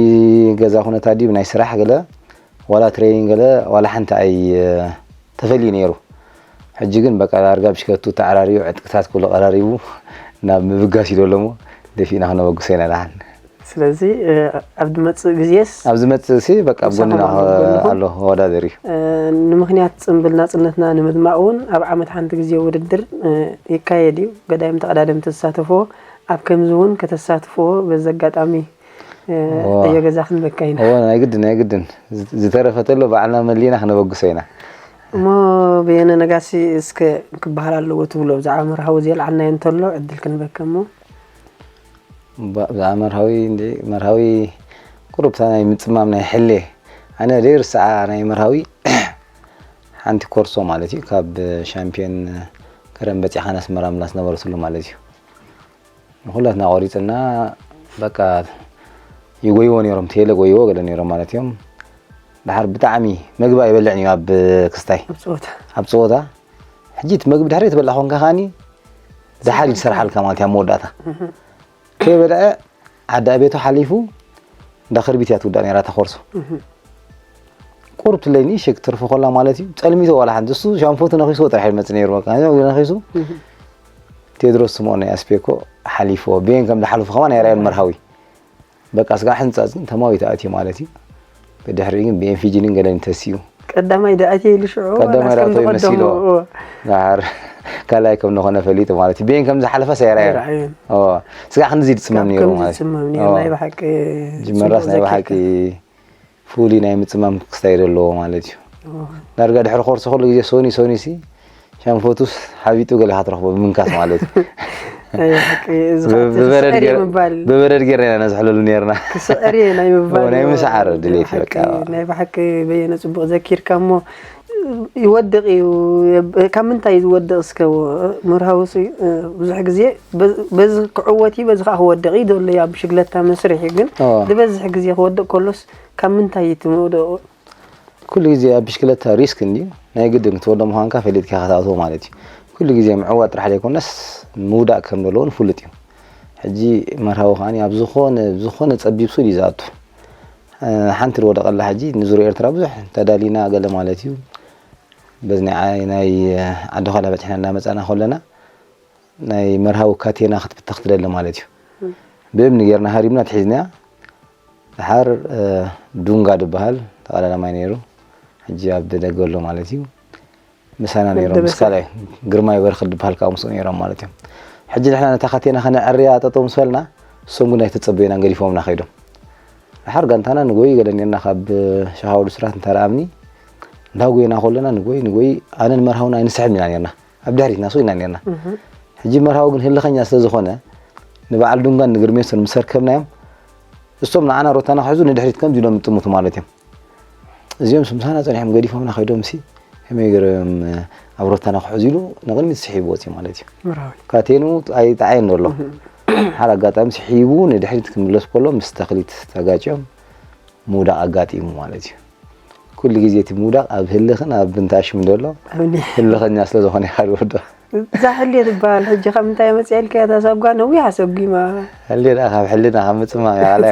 ገዛ ኩነታት ድዩ ናይ ስራሕ ገለ ዋላ ትሬኒንግ ገለ ዋላ ሓንቲ ኣይ ተፈልዩ ነይሩ። ሕጂ ግን በቃ ዳርጋ ብሽከቱ ተዓራሪቡ ዕጥቅታት ኩሉ ቀራሪቡ ናብ ምብጋስ እዩ ዘሎ እሞ ደፊእና ክነበግሶ ኢና ደሓን። ስለዚ ኣብ ዝመጽእ ግዜስ ኣብ ዝመጽእ ሲ በቃ ኣብ ጎንና ኣሎ ወዳደር እዩ። ንምኽንያት ጽምብል ናጽነትና ንምድማቕ እውን ኣብ ዓመት ሓንቲ ግዜ ውድድር ይካየድ እዩ። ገዳይም ተቐዳደምቲ ዝሳተፍዎ ኣብ ከምዚ እውን ከተሳትፍዎ በዚ ኣጋጣሚ ዕዮ ገዛ ክንበካ ኢና። እዎ ናይ ግድን ናይ ግድን ዝተረፈ ተሎ ባዕልና መሊና ክነበግሶ ኢና። እሞ በየነ ነጋሲ እስከ ክበሃል ኣለዎ ትብሎ ብዛዕባ መርሃዊ ዘልዓልናዮ እንተሎ ዕድል ክንበከ እሞ። ብዛዕባ መርሃዊ እንደ መርሃዊ ቁሩብታ ናይ ምጽማም ናይ ሕሌ ኣነ ደይርስዓ ናይ መርሃዊ ሓንቲ ኮርሶ ማለት እዩ ካብ ሻምፒዮን ከረን በጺሓ ኣስመራ ምላስ ነበረትሉ ማለት እዩ። ንኩላትና ቆሪጽና በቃ ይጎይዎ ነይሮም ቴለ ጎይዎ ገለ ነይሮም ማለት እዮም። ድሓር ብጣዕሚ መግቢ ኣይበልዕን እዩ ኣብ ክስታይ ኣብ ጸወታ ኣብ ጸወታ ሕጂ እቲ መግቢ ድሕሪ ትበልዕ ኮንካ ከዓኒ ዝሓል ይሰርሓልካ ማለት እዩ ኣብ መወዳእታ ከይበልዐ ዓዲ ኣቤቱ ሓሊፉ እንዳ ከርቢት እያ ትውዳእ ነይራ እታ ኮርሶ ቁርብ ትለይኒ ሽክ ትርፎ ኮላ ማለት እዩ ጸልሚቶ ዋላ ሓንቲ እሱ ሻንፎቱ ነኺስዎ ጥራሕ ይመጽእ ነይሩ በቃ ነኺሱ ቴድሮስ ስምኦን ናይ ኣስፔኮ ሓሊፍዎ ብየን ከም ዝሓልፉ ከማ ናይ ራዮን መርሃዊ በቃ ስጋ ሕንጻጽን ተማዊት ኣትዩ ማለት እዩ ብድሕሪኡ ግን ብኤንፊጂንን ገለን ተሲኡ ቀዳማይ ደኣትየ ኢሉ ሽዑ ቀዳማይ ራእቶ ይመሲሉ ዳር ካልኣይ ከም ዝኾነ ፈሊጡ ማለት እዩ ብየን ከም ዝሓለፈ ሰይራዮ ስጋ ክንዚ ዝጽመም ነይሩ ማለት እዩ ናይ ብሓቂ ጅመራስ ናይ ብሓቂ ፍሉይ ናይ ምጽማም ክስታይ ዘለዎ ማለት እዩ ዳርጋ ድሕሪ ኮርሲ ኩሉ ግዜ ሶኒ ሶኒ ሲ ሻንፎቱስ ሓቢጡ ገለ ክትረኽቦ ብምንካስ ማለት እዩ ብበረድ ጌርና ኢና ነዝሕለሉ ነርና ክስዕር እየ ናይ ምባል ናይ ምስዓር ድሌት በቃ ናይ ብሓቂ በየነ ጽቡቕ ዘኪርካ እሞ ይወድቕ እዩ ካብ ምንታይ እዩ ዝወድቕ እስከ መርሃዊ ብዙሕ ግዜ በዚ ክዕወት እዩ በዚ ከዓ ክወድቕ እዩ ዘሎ ኣብ ሽግለታ መስርሕ እዩ ግን ዝበዝሕ ግዜ ክወድቕ ከሎስ ካብ ምንታይ እዩ ትመውደቑ ኩሉ ግዜ ኣብ ብሽክለታ ሪስክ እንድዩ ናይ ግድን ክትወዶ ምዃንካ ፈሊጥካ ኢኻ ትኣትዎ ማለት እዩ። ኩሉ ግዜ ምዕዋት ጥራሕ ዘይኮነስ ምውዳቕ ከም ዘለዎን ፍሉጥ እዩ። ሕጂ መርሃዊ ከዓኒ ኣብ ዝኾነ ዝኾነ ጸቢብ ሱድ እዩ ዝኣቱ። ሓንቲ ዝወደቐላ ሕጂ ንዙር ኤርትራ ብዙሕ ተዳሊና ገለ ማለት እዩ። በዚ ናይ ዓዲ ዃላ በጺሕና እናመጻና ከለና ናይ መርሃዊ ካቴና ክትብተኽ ትደሊ ማለት እዩ። ብእምኒ ጌርና ሃሪምና ትሒዝናያ። ደሓር ዱንጋ ዝበሃል ተቐዳዳማይ ነይሩ። ሕጂ ኣብ ደገ ኣሎ ማለት እዩ። ምሳና ነይሮም ምስ ካልኣይ ግርማይ በርክ ዝበሃል ከዓ ምስኡ ነይሮም ማለት እዮም። ሕጂ ንሕና ነታ ካቴና ከነዕርያ ጠጠው ምስ በልና እሶም ግን ኣይተጸበዩናን ገዲፎምና ከይዶም። ደሓር ጋንታና ንጎይ ገለ ነርና ካብ ሸኻውዲ ስራት እንተረኣምኒ እንዳጎይና ከለና ንጎይ ንጎይ ኣነን መርሃውን ኣይንስሕብን ኢና ነርና ኣብ ድሕሪትና ስቕ ኢልና ነርና ሕጂ መርሃዊ ግን ህልኸኛ ስለ ዝኾነ ንበዓል ዱንጋን ንግርሜሶን ምስ ኣርከብናዮም እሶም ንዓና ሮታና ክሕዙ ንድሕሪት ከምዚ ኢሎም ይጥምቱ ማለት እዮም እዚኦም ስምሳና ጸኒሖም ገዲፎምና ከይዶም ሲ ከመይ ገይሮም ኣብ ሮታና ክሕዙ ኢሉ ንቕድሚት ስሒቡ ወፂኡ ማለት እዩ ካቴኑ ኣይጠዓየን ዘሎ ሓደ ኣጋጣሚ ስሒቡ ንድሕሪት ክምለስ ከሎ ምስ ተኽሊት ተጋጭዮም ምውዳቕ ኣጋጢሙ ማለት እዩ ኩሉ ግዜ እቲ ምውዳቕ ኣብ ህልኽን ኣብ ብንታሽም ዘሎ ህልኸኛ ስለ ዝኾነ ኢኻ ዝወዶ እዛ ሕልየ ትበሃል ሕጂ ካብ ምንታይ መፅያ ኢልካ እታ ሳጓ ነዊሕ ኣሰጒማ ሕልየ ደኣ ካብ ሕልና ካብ ምፅማም እያ ዋላ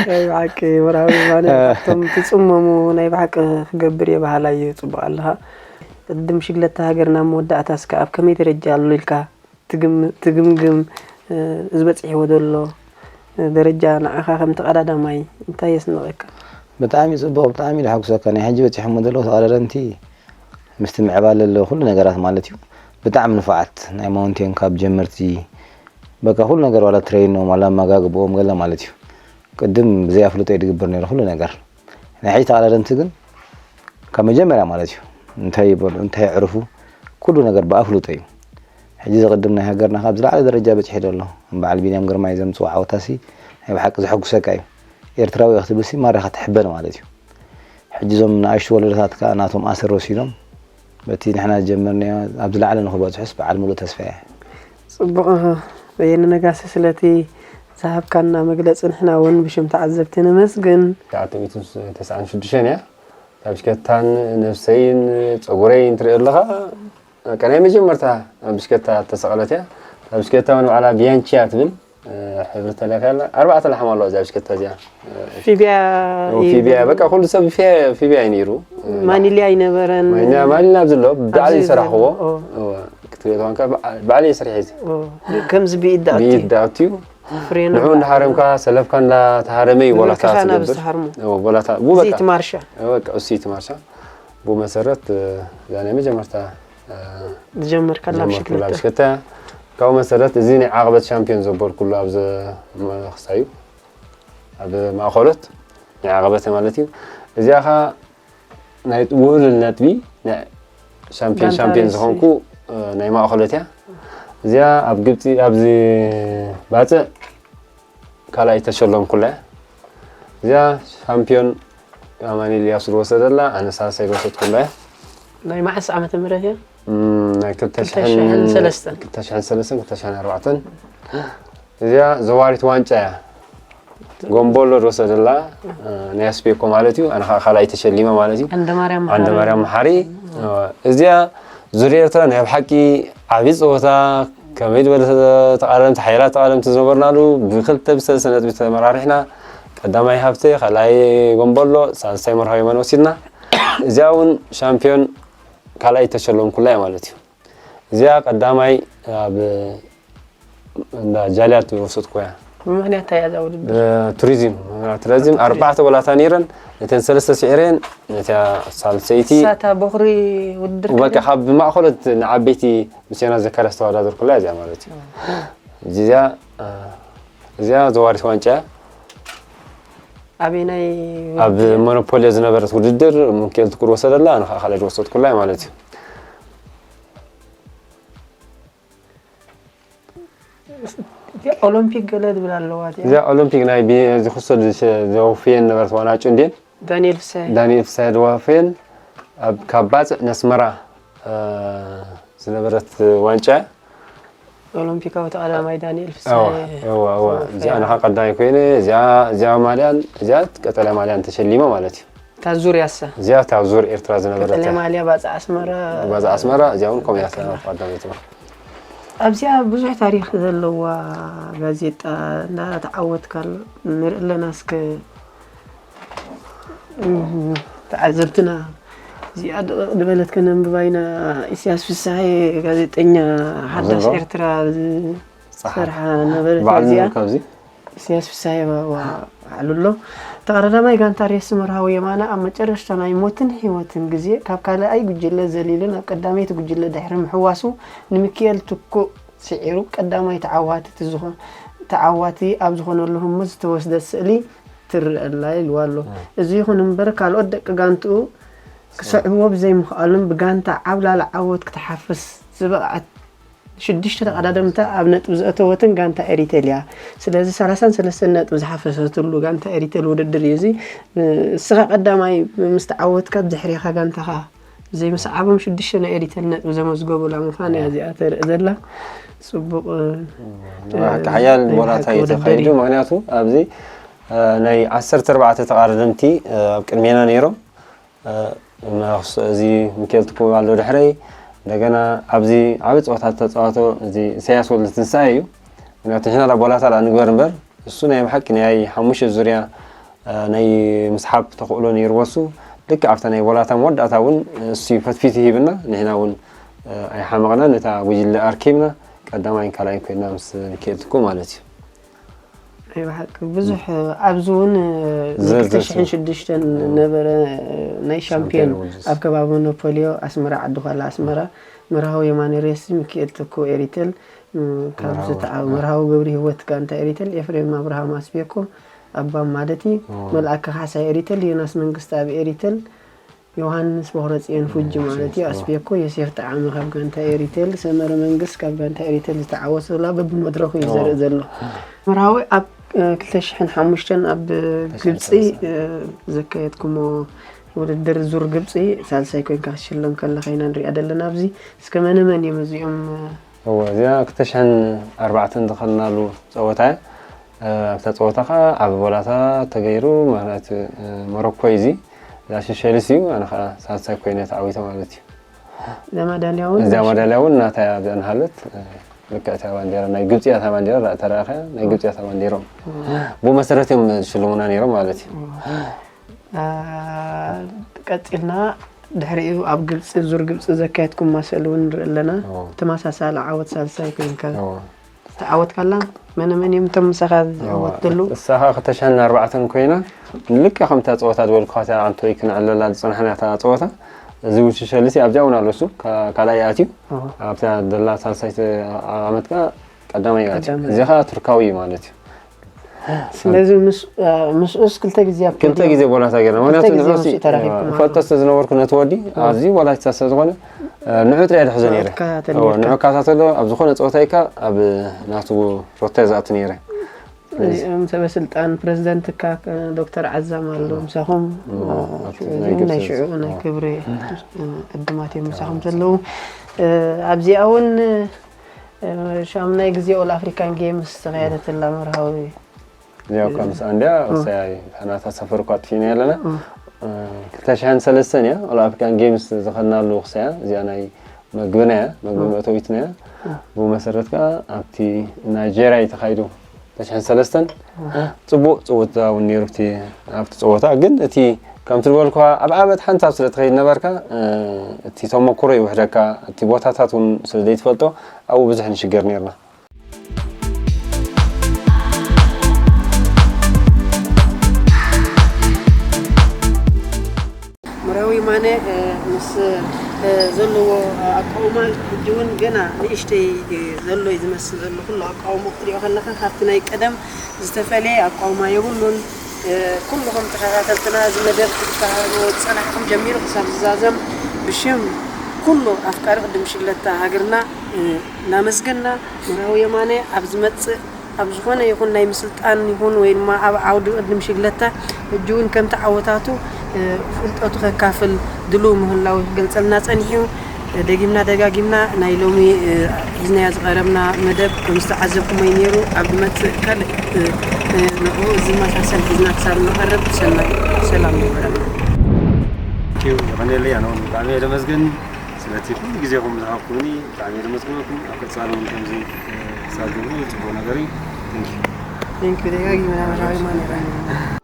ናይ ብሓቂ ወራዊ ማነ ካብቶም ትፅመሙ ናይ ብሓቂ ክገብር እየ በሃላይ እዩ ፅቡቅ ኣለኻ ቅድም ሽግለታ ሃገርና መወዳእታ እስከ ኣብ ከመይ ደረጃ ኣሎ ኢልካ ትግምግም ዝበፂሕዎ ዘሎ ደረጃ ንዓኻ ከም ተቐዳዳማይ እንታይ የስንቐካ? ብጣዕሚ ፅቡቕ ብጣዕሚ ደሓጉሰካ ናይ ሕጂ በፂሖሞ ዘለዉ ተቐዳደምቲ ምስቲ ምዕባለ ኣለዉ ኩሉ ነገራት ማለት እዩ ብጣዕሚ ንፉዓት ናይ ማውንቴን ካብ ጀመርቲ በቃ ኩሉ ነገር ዋላ ትሬኖም ዋላ ኣመጋግብኦም ገለ ማለት እዩ ቅድም ብዘይ ኣፍልጦ እዩ ድግብር ነይሩ ኩሉ ነገር ናይ ሕጂ ተቐዳደምቲ ግን ካብ መጀመርያ ማለት እዩ እንታይ ይበሉ እንታይ የዕርፉ ኩሉ ነገር ብኣፍልጦ እዩ ሕጂ ዝቕድም ናይ ሃገርና ካብ ዝለዓለ ደረጃ በፂሑ ዘሎ በዓል ቢንያም ግርማይ ዘምፅዎ ዓወታሲ ናይ ብሓቂ ዘሐጉሰካ እዩ ኤርትራዊ ክትብልሲ ማሪኻ ትሕበን ማለት እዩ ሕጂ እዞም ንኣሽቱ ወለዶታት ከኣ ናቶም ኣሰር ወሲዶም በቲ ንሕና ዝጀመርናዮ ኣብ ዝለዓለ ንኽበጽሑስ በዓል ሙሉእ ተስፋ እየ። ጽቡቕ በየነ ነጋሲ፣ ስለቲ ዝሃብካና መግለጺ ንሕና እውን ብሽም ተዓዘብቲ ነመስግን። ትሽዓተ ሚእትን ተስዓን ሽዱሽተን እያ። ካብ ሽከታን ነብሰይን ጸጉረይን ትርኢ ኣለኻ። በቃ ናይ መጀመርታ ብሽከታ ተሰቐለት እያ። ኣብ ብሽከታ እውን ባዕላ ቢያንቺ እያ ትብል፣ ሕብሪ ተለኺያ ኣላ። ኣርባዕተ ላሕም ኣለዋ እዛ ብሽከታ እዚኣ። ፊብያ ፊብያ በቃ ኩሉ ሰብ ፊብያ እዩ ነይሩ። ማኒልያ ኣይነበረን። ማኒልያ ኣብዚ ኣሎ ብባዕለይ ኣብዚ ዝሰራሕክዎ። ዘሎ፣ ኦ። እወ፣ ክትሪኦ ተኾንካ ብዓ- ባዕለይ ሰሪሐ እዚ። ኦ፣ ከምዚ ብኢድ ብኢድ ኣእትዩ ዳእትዩ ፍሬና ንዑ እንዳሃረምካ ሰለፍካ እንዳተሃረመ እዩ ቦላታ ብብርክኻ ናብ ዝገብር። ዝተሃርሙ። እወ፣ ቦላታ ቡ እዚ በቃ እቲ ማርሻ እወ፣ በቃ እሱ እቲ ማርሻ ቡ መሰረት እዛ ናይ መጀመርታ እ፣ ዝጀመርካላ ጀመርኩላ ብሽክለታ። ብሽክለታ። ካብኡ መሰረት እዚ ናይ ዓቐበት ሻምፒዮን ዘበልኩሉ ኣብዚ መኽሳዩ ኣብ ማእኸሎት ናይ ዓቐበት ማለት እዩ። እዚኣ ኸ ናይ ውህሉል ነጥቢ ናይ ሻምፒዮን ጋንታ ሻምፒዮን ሬስ። ዝኾንኩ እ፣ ናይ ማእኸሎት እያ። እዚኣ ኣብ ግብፂ ኣብዚ ባፅዕ ካልኣይ ተሸለምኩላ እያ። እዚኣ ሻምፒዮን ኣማኒል እያሱ ዝወሰደላ ኣነ ሳልሳይ ዝወሰድኩላ እያ። ናይ መዓስ ዓመተ ምህረት እያ? እም፣ ናይ ክልተ ሽሕን ክልተ ሽሕን ሰለስተን። ክልተ ሽሕን ሰለስተን ክልተ ሽሕን ኣርባዕተን እዚኣ ዘዋሪት ዋንጫ እያ። ጎምቦሎ ዝወሰደላ እ፣ ናይ ኣስቤኮ ማለት እዩ። ኣነ ከዓ ካልኣይ ተሸሊመ ማለት እዩ። ዓንደ ማርያም ዓንደ መሓሪ። ማርያም መሓሪ። እዚ ዙር ኤርትራ ናይ ብሓቂ ዓብዪ ፀወታ፣ ከመይ ዝበለ ተቓደምቲ፣ ሓያላት ተቓደምቲ ዝነበርናሉ፣ ብክልተ ብሰለስተ ነጥቢ ተመራሪሕና። ቀዳማይ ሃብተ፣ ካልኣይ ጎምበሎ፣ ሳልሳይ መርሃዊ የማነ ወሲድና። እዚኣ እውን ሻምፒዮን ካልኣይ ተሸለምኩላ እያ ማለት እዩ። እዚኣ ቀዳማይ ኣብ እንዳ ጃልያት ወሰድኩ እያ። ብምኽንያት እንታይ እያ እዛ ውድድር? ቱሪዝም ቱሪዝም ኣርባዕተ ወላታ ነይረን፣ ነተን ሰለስተ ስዒረን፣ ነታ ሳልሰይቲ እሳታ ቦኽሪ ውድድር በቃ ካብ ማእኸሎት ንዓበይቲ ምስና ዘካርያስ ተወዳደርኩላ እዚኣ ማለት እዩ። እዚኣ እዚኣ ዘዋሪት ዋንጫ እያ። ኣበይናይ ኣብ ሞኖፖልዮ ዝነበረት ውድድር ሙንኬል ትኩር ወሰደላ፣ ኣነ ከዓ ካልኣይ ዝወሰድኩላ ማለት እዩ። እዚኣ ኦሎምፒክ ገለ ዝብል ኣለዋ እዚኣ። እዚኣ ኦሎምፒክ ናይ ቢ- ዝኽሰድ ዘወፍየን ነበረት ዋናጩ እንዴን ዳንኤል ፍሳይ ዳንኤል ፍሳይ ዝወፍየን ኣብ ካብ ባፅዕ ነስመራ እ፣ ዝነበረት ዋንጫ ኦሎምፒካዊ ተቐዳማይ ዳንኤል እዋ ፍሳይ እዋ እዋ እዚኣ ንኻ ቀዳማይ ኮይነ እዚኣ እዚኣ ማልያን እዚኣ ቀጠልያ ማልያን ተሸሊመ ማለት እዩ። እታ ዙርያ እሳ እዚኣ እታ ዙር ኤርትራ ዝነበረት ቀጠልያ እያ። ማልያ ባፅዕ ኣስመራ ባዛ ኣስመራ እዚኣ እውን ከምኡ እያ ተቐዳመይቲ። ኣብዚኣ ብዙሕ ታሪክ ዘለዋ ጋዜጣ እንዳተዓወትካ ኣሎ ንርኢ ኣለና እስከ ተዓዘብትና እዚኣ ድቕቕ ዝበለት ከነንብባ ኢና። ኢሳያስ ፍስሃየ ጋዜጠኛ ሓዳስ ዘሎ? ኤርትራ ዝሰርሓ ነበረ ባዕሉ እዚኣ ካብዚ ኢሳያስ ፍስሃየ ባዕሉ ኣሎ። ተቐዳዳማይ ጋንታ ሬስ መርሃዊ የማነ ኣብ መጨረሽታ ናይ ሞትን ህይወትን ግዜ ካብ ካልኣይ ጉጅለ ዘሊሉ ናብ ቀዳመይቲ ጉጅለ ድሕሪ ምሕዋሱ፣ ንሚኪኤል ትኩእ ስዒሩ ቀዳማይ ተዓዋቲ እቲ ዝኾ- ተዓዋቲ ኣብ ዝኾነሉ ህሞት ዝተወስደት ስእሊ ትረአ ኣላ ኢልዋ ኣሎ። እዚ ይኹን እምበር ካልኦት ደቂ ጋንትኡ ክስዕብዎ ብዘይምኽኣሎም ብጋንታ ዓብላሊ ዓወት ክትሓፍስ ዝበቕዐት ሽዱሽተ ተቐዳደምታ ኣብ ነጥቢ ዘእተወትን ጋንታ ኤሪቴል እያ። ስለዚ ሰላሳን ሰለስተን ነጥቢ ዝሓፈሰትሉ ጋንታ ኤሪቴል ውድድር እዩ እዚ። ንስኻ ቀዳማይ ምስ ተዓወትካ ብድሕሬኻ ጋንታኻ ዘይምስዓቦም ሽዱሽተ ናይ ኤሪቴል ነጥቢ ዘመዝገቡላ ምዃና እያ እዚኣ ተርኢ ዘላ። ፅቡቕ ሓያል ናይ ቦላታ ብሓቂ እዩ ውድድር ተኻይዱ። እዩ። ምክንያቱ ኣብዚ እ፣ ናይ ዓሰርተ ኣርባዕተ ተቓዳደምቲ እ፣ ኣብ ቅድሜና ነይሮም። እ፣ መክስ- እዚ ሚካኤል ትኩ ኣሎ ድሕረይ። እንደገና ኣብዚ ዓቢ ፀወታ ዝተፃወቶ እዚ ኢሳያስ ወልደ ትንሳኤ እዩ። ምክንያቱ ንሕና ዳ ቦላታ ዳ ንግበር እምበር እሱ ናይ ብሓቂ ናይ ሓሙሽተ ዙርያ እ፣ ናይ ምስሓብ ተኽእሎ ነይርዎ እሱ። ልክዕ ኣብታ ናይ ቦላታ መወዳእታ እውን እሱ እዩ ፈትፊቱ ሂብና። ንሕና እውን እ፣ ኣይሓመቕናን። ነታ ጉጅለ ኣርኪብና ቀዳማይን ካልኣይን ኮይና ምስ ሚካኤል ትኩ ማለት እዩ። ናይ ብሓቂ ብዙሕ ኣብዚ እውን ዝርዝር ክልተ ሽሕን ሽዱሽተን ነበረ ናይ ሻምፒዮን ሻምፒዮን ውድድር። ኣብ ከባቢ ሞኖፖልዮ ኣስመራ ዓዲ ኳላ ኣስመራ መርሃዊ የማነ ሬሲ ሚካኤል ትኩ ኤሪቴል ም፣ ካብ መርሃዊ። ዝተዓ- መርሃዊ ገብሪ ህይወት ጋንታ ኤሪቴል ኤፍሬም ኣብርሃም ኣስቤኮ ኣባም ማለት እዩ ኦ። መልኣከ ካሕሳይ ኤሪቴል ዮናስ መንግስቲ ኣብ ኤሪቴል ዮሃንስ ቦኽረፅዮን ፉጂ ማለት እዩ ኣስቤኮ ዮሴፍ ጣዕመ ካብ ጋንታ ኤሪቴል ሰመረ መንግስት ካብ ጋንታ ኤሪቴል ዝተዓወተላ በብመድረኹ እዩ ዘርኢ ዘሎ። መርሃዊ ኣብ እ፣ ክልተ ሽሕን ሓሙሽተን ኣብ ግብፂ እ፣ ዘካየድኩሞ ውድድር ዙር ግብፂ ሳልሳይ ኮይንካ ክትሽለም ከለኻ ኢና ንሪኣ ዘለና ኣብዚ። እስከ መነ መን እዮም እዚኦም? እወ፣ እዚኣ ክልተ ሽሕን ኣርባዕተን ዝኸድናሉ ፀወታ እያ። ኣብታ ፀወታ ከዓ ዓቢ ቦላታ ተገይሩ፣ ምክንያቱ ሞሮኮ እዩ እዚ። እዛ ሽሸልስ እዩ፣ ኣነ ከዓ ሳልሳይ ኮይነ ተዓዊተ ማለት እዩ። እዛ ማዳልያ እውን እዚኣ ማዳልያ እውን ናታ እያ ኣብዚኣ ንሃለት። ልክዕቲ ባንዴራ ናይ ግብፂ እያ፣ እታ ባንዴራ ተረኣኸ ናይ ግብፂ እያ እታ ባንዴሮም። ብኡ መሰረት እዮም ዝሽልሙና ነይሮም ማለት እዩ። ቀፂልና ድሕሪኡ ኣብ ግብፂ ዙር ግብፂ ዘካየድኩም ማሰል እውን ንርኢ ኣለና። ተመሳሳሊ ዓወት ሳልሳይ ኮይንካ ተዓወትካላ። መነ መን እዮም እቶም ምሳኻ ዝዓወትሉ? እሳኻ ክልተ ሽሕን ኣርባዕተን ኮይና ልክዕ ከምታ ፀወታ ዝበልኩኻ እታ ኣንቶይ ክነዕለላ ዝፀናሕና እታ ፀወታ። እዚ ውሽሸልሲ ኣብዚኣ እውን ኣሎ እሱ ካልኣይ ኣትዩ። ኣብታ ደላ ሳልሳይቲ ዓመት ከዓ ቀዳማይ ኣትዩ። እዚ ከዓ ቱርካዊ እዩ ማለት እዩ። ስለዚ ምስኡስ ክልተ ግዜ ኣብ ክልተ ግዜ ቦላታ ገርና ምክንያቱ ንዕሲ ፈልጦ ስለ ዝነበርኩ ነቲ ወዲ ኣዝዩ ቦላታ ስለ ዝኾነ ንዑ ጥራይ ድሕዞ ነይረ። ንዑ ካታተሎ ኣብ ዝኾነ ፀወታ ኢካ ኣብ ናቱ ሮታ ዝኣቱ ነይረ። እዚኦም ሰበ ስልጣን ፕረዚደንት እካ ዶክተር ዓዛም ኣሎ ምሳኹም። ናይ ሽዑ ናይ ክብሪ ዕድማት እዮም ምሳኹም ዘለዉ። ኣብዚኣ እውን ሻምናይ ግዜ ኦል ኣፍሪካን ጌምስ ዝተኻየደትላ መርሃዊ እዚኣ እኳ ምስ ኣንድያ ርሳይ ናታ ሰፈር እኳ ኣጥፊእና ኣለና። ክልተ ሽሕን ሰለስተን እያ ኦል ኣፍሪካን ጌምስ ዝኸድናሉ ክሳያ እዚኣ ናይ መግብና እያ፣ መግቢ መእተዊትና እያ። ብኡ መሰረት ከዓ ኣብቲ ናይጀርያ እዩ ተኻይዱ። ክልተ ሽሕን ሰለስተን ፅቡቕ ፅውታ እውን ነይሩ ኣብቲ ፀወታ። ግን እቲ ከምቲ ዝበልኩኻ ኣብ ዓመት ሓንሳብ ስለ ትኸይድ ነበርካ እቲ ተመክሮ ይውሕደካ፣ እቲ ቦታታት እውን ስለ ዘይትፈልጦ ኣብኡ ብዙሕ ንሽገር ነይርና። መርሃዊ የማነ ምስ ዘለዎ ኣቃውማ ሕጂ እውን ገና ንእሽተይ ዘሎ እዩ ዝመስል ዘሎ። ኩሉ ኣቃውሞ ክትሪኦ ከለኻ ካብቲ ናይ ቀደም ዝተፈለየ ኣቃውማ የብሉን። ኩልኹም ተኸታተልትና እዚ መደብ ክትከታተልዎ ዝጸናሕኩም ጀሚሩ ክሳብ ዝዛዘም ብሽም ኩሉ ኣፍቃሪ ቅድም ሽግለታ ሃገርና እናመስገና፣ መርሃዊ የማነ ኣብ ዝመጽእ ኣብ ዝኾነ ይኹን ናይ ምስልጣን ይኹን ወይ ድማ ኣብ ዓውዲ ቅድም ሽግለታ ሕጂ እውን ከምቲ ዓወታቱ ፍልጠቱ ከካፍል ድሉው ምህላው ክገልጸልና ጸኒሑ። ደጊምና ደጋጊምና ናይ ሎሚ ሒዝናዮ ዝቐረብና መደብ ከም ዝተዓዘብኩሞ እዩ ነይሩ። ኣብ ዝመጽእ ካልእ ንዕኡ ዝመሳሰል ሒዝና ክሳብ ንቐርብ ሰናይ ሰላም ይግበረልና። ኪው የቐንየለይ። ኣነ እውን ብጣዕሚ እየ ደመስግን ስለቲ ኩሉ ግዜኹም ዝሃብኩምኒ ብጣዕሚ እየ ደመስግነኩም። ኣብ ቀፃሊ እውን ከምዚ ክሳብ ግብሩ ፅቡቅ ነገር እዩ። Thank you። Thank you ደጋጊምና መርሃዊ የማነ።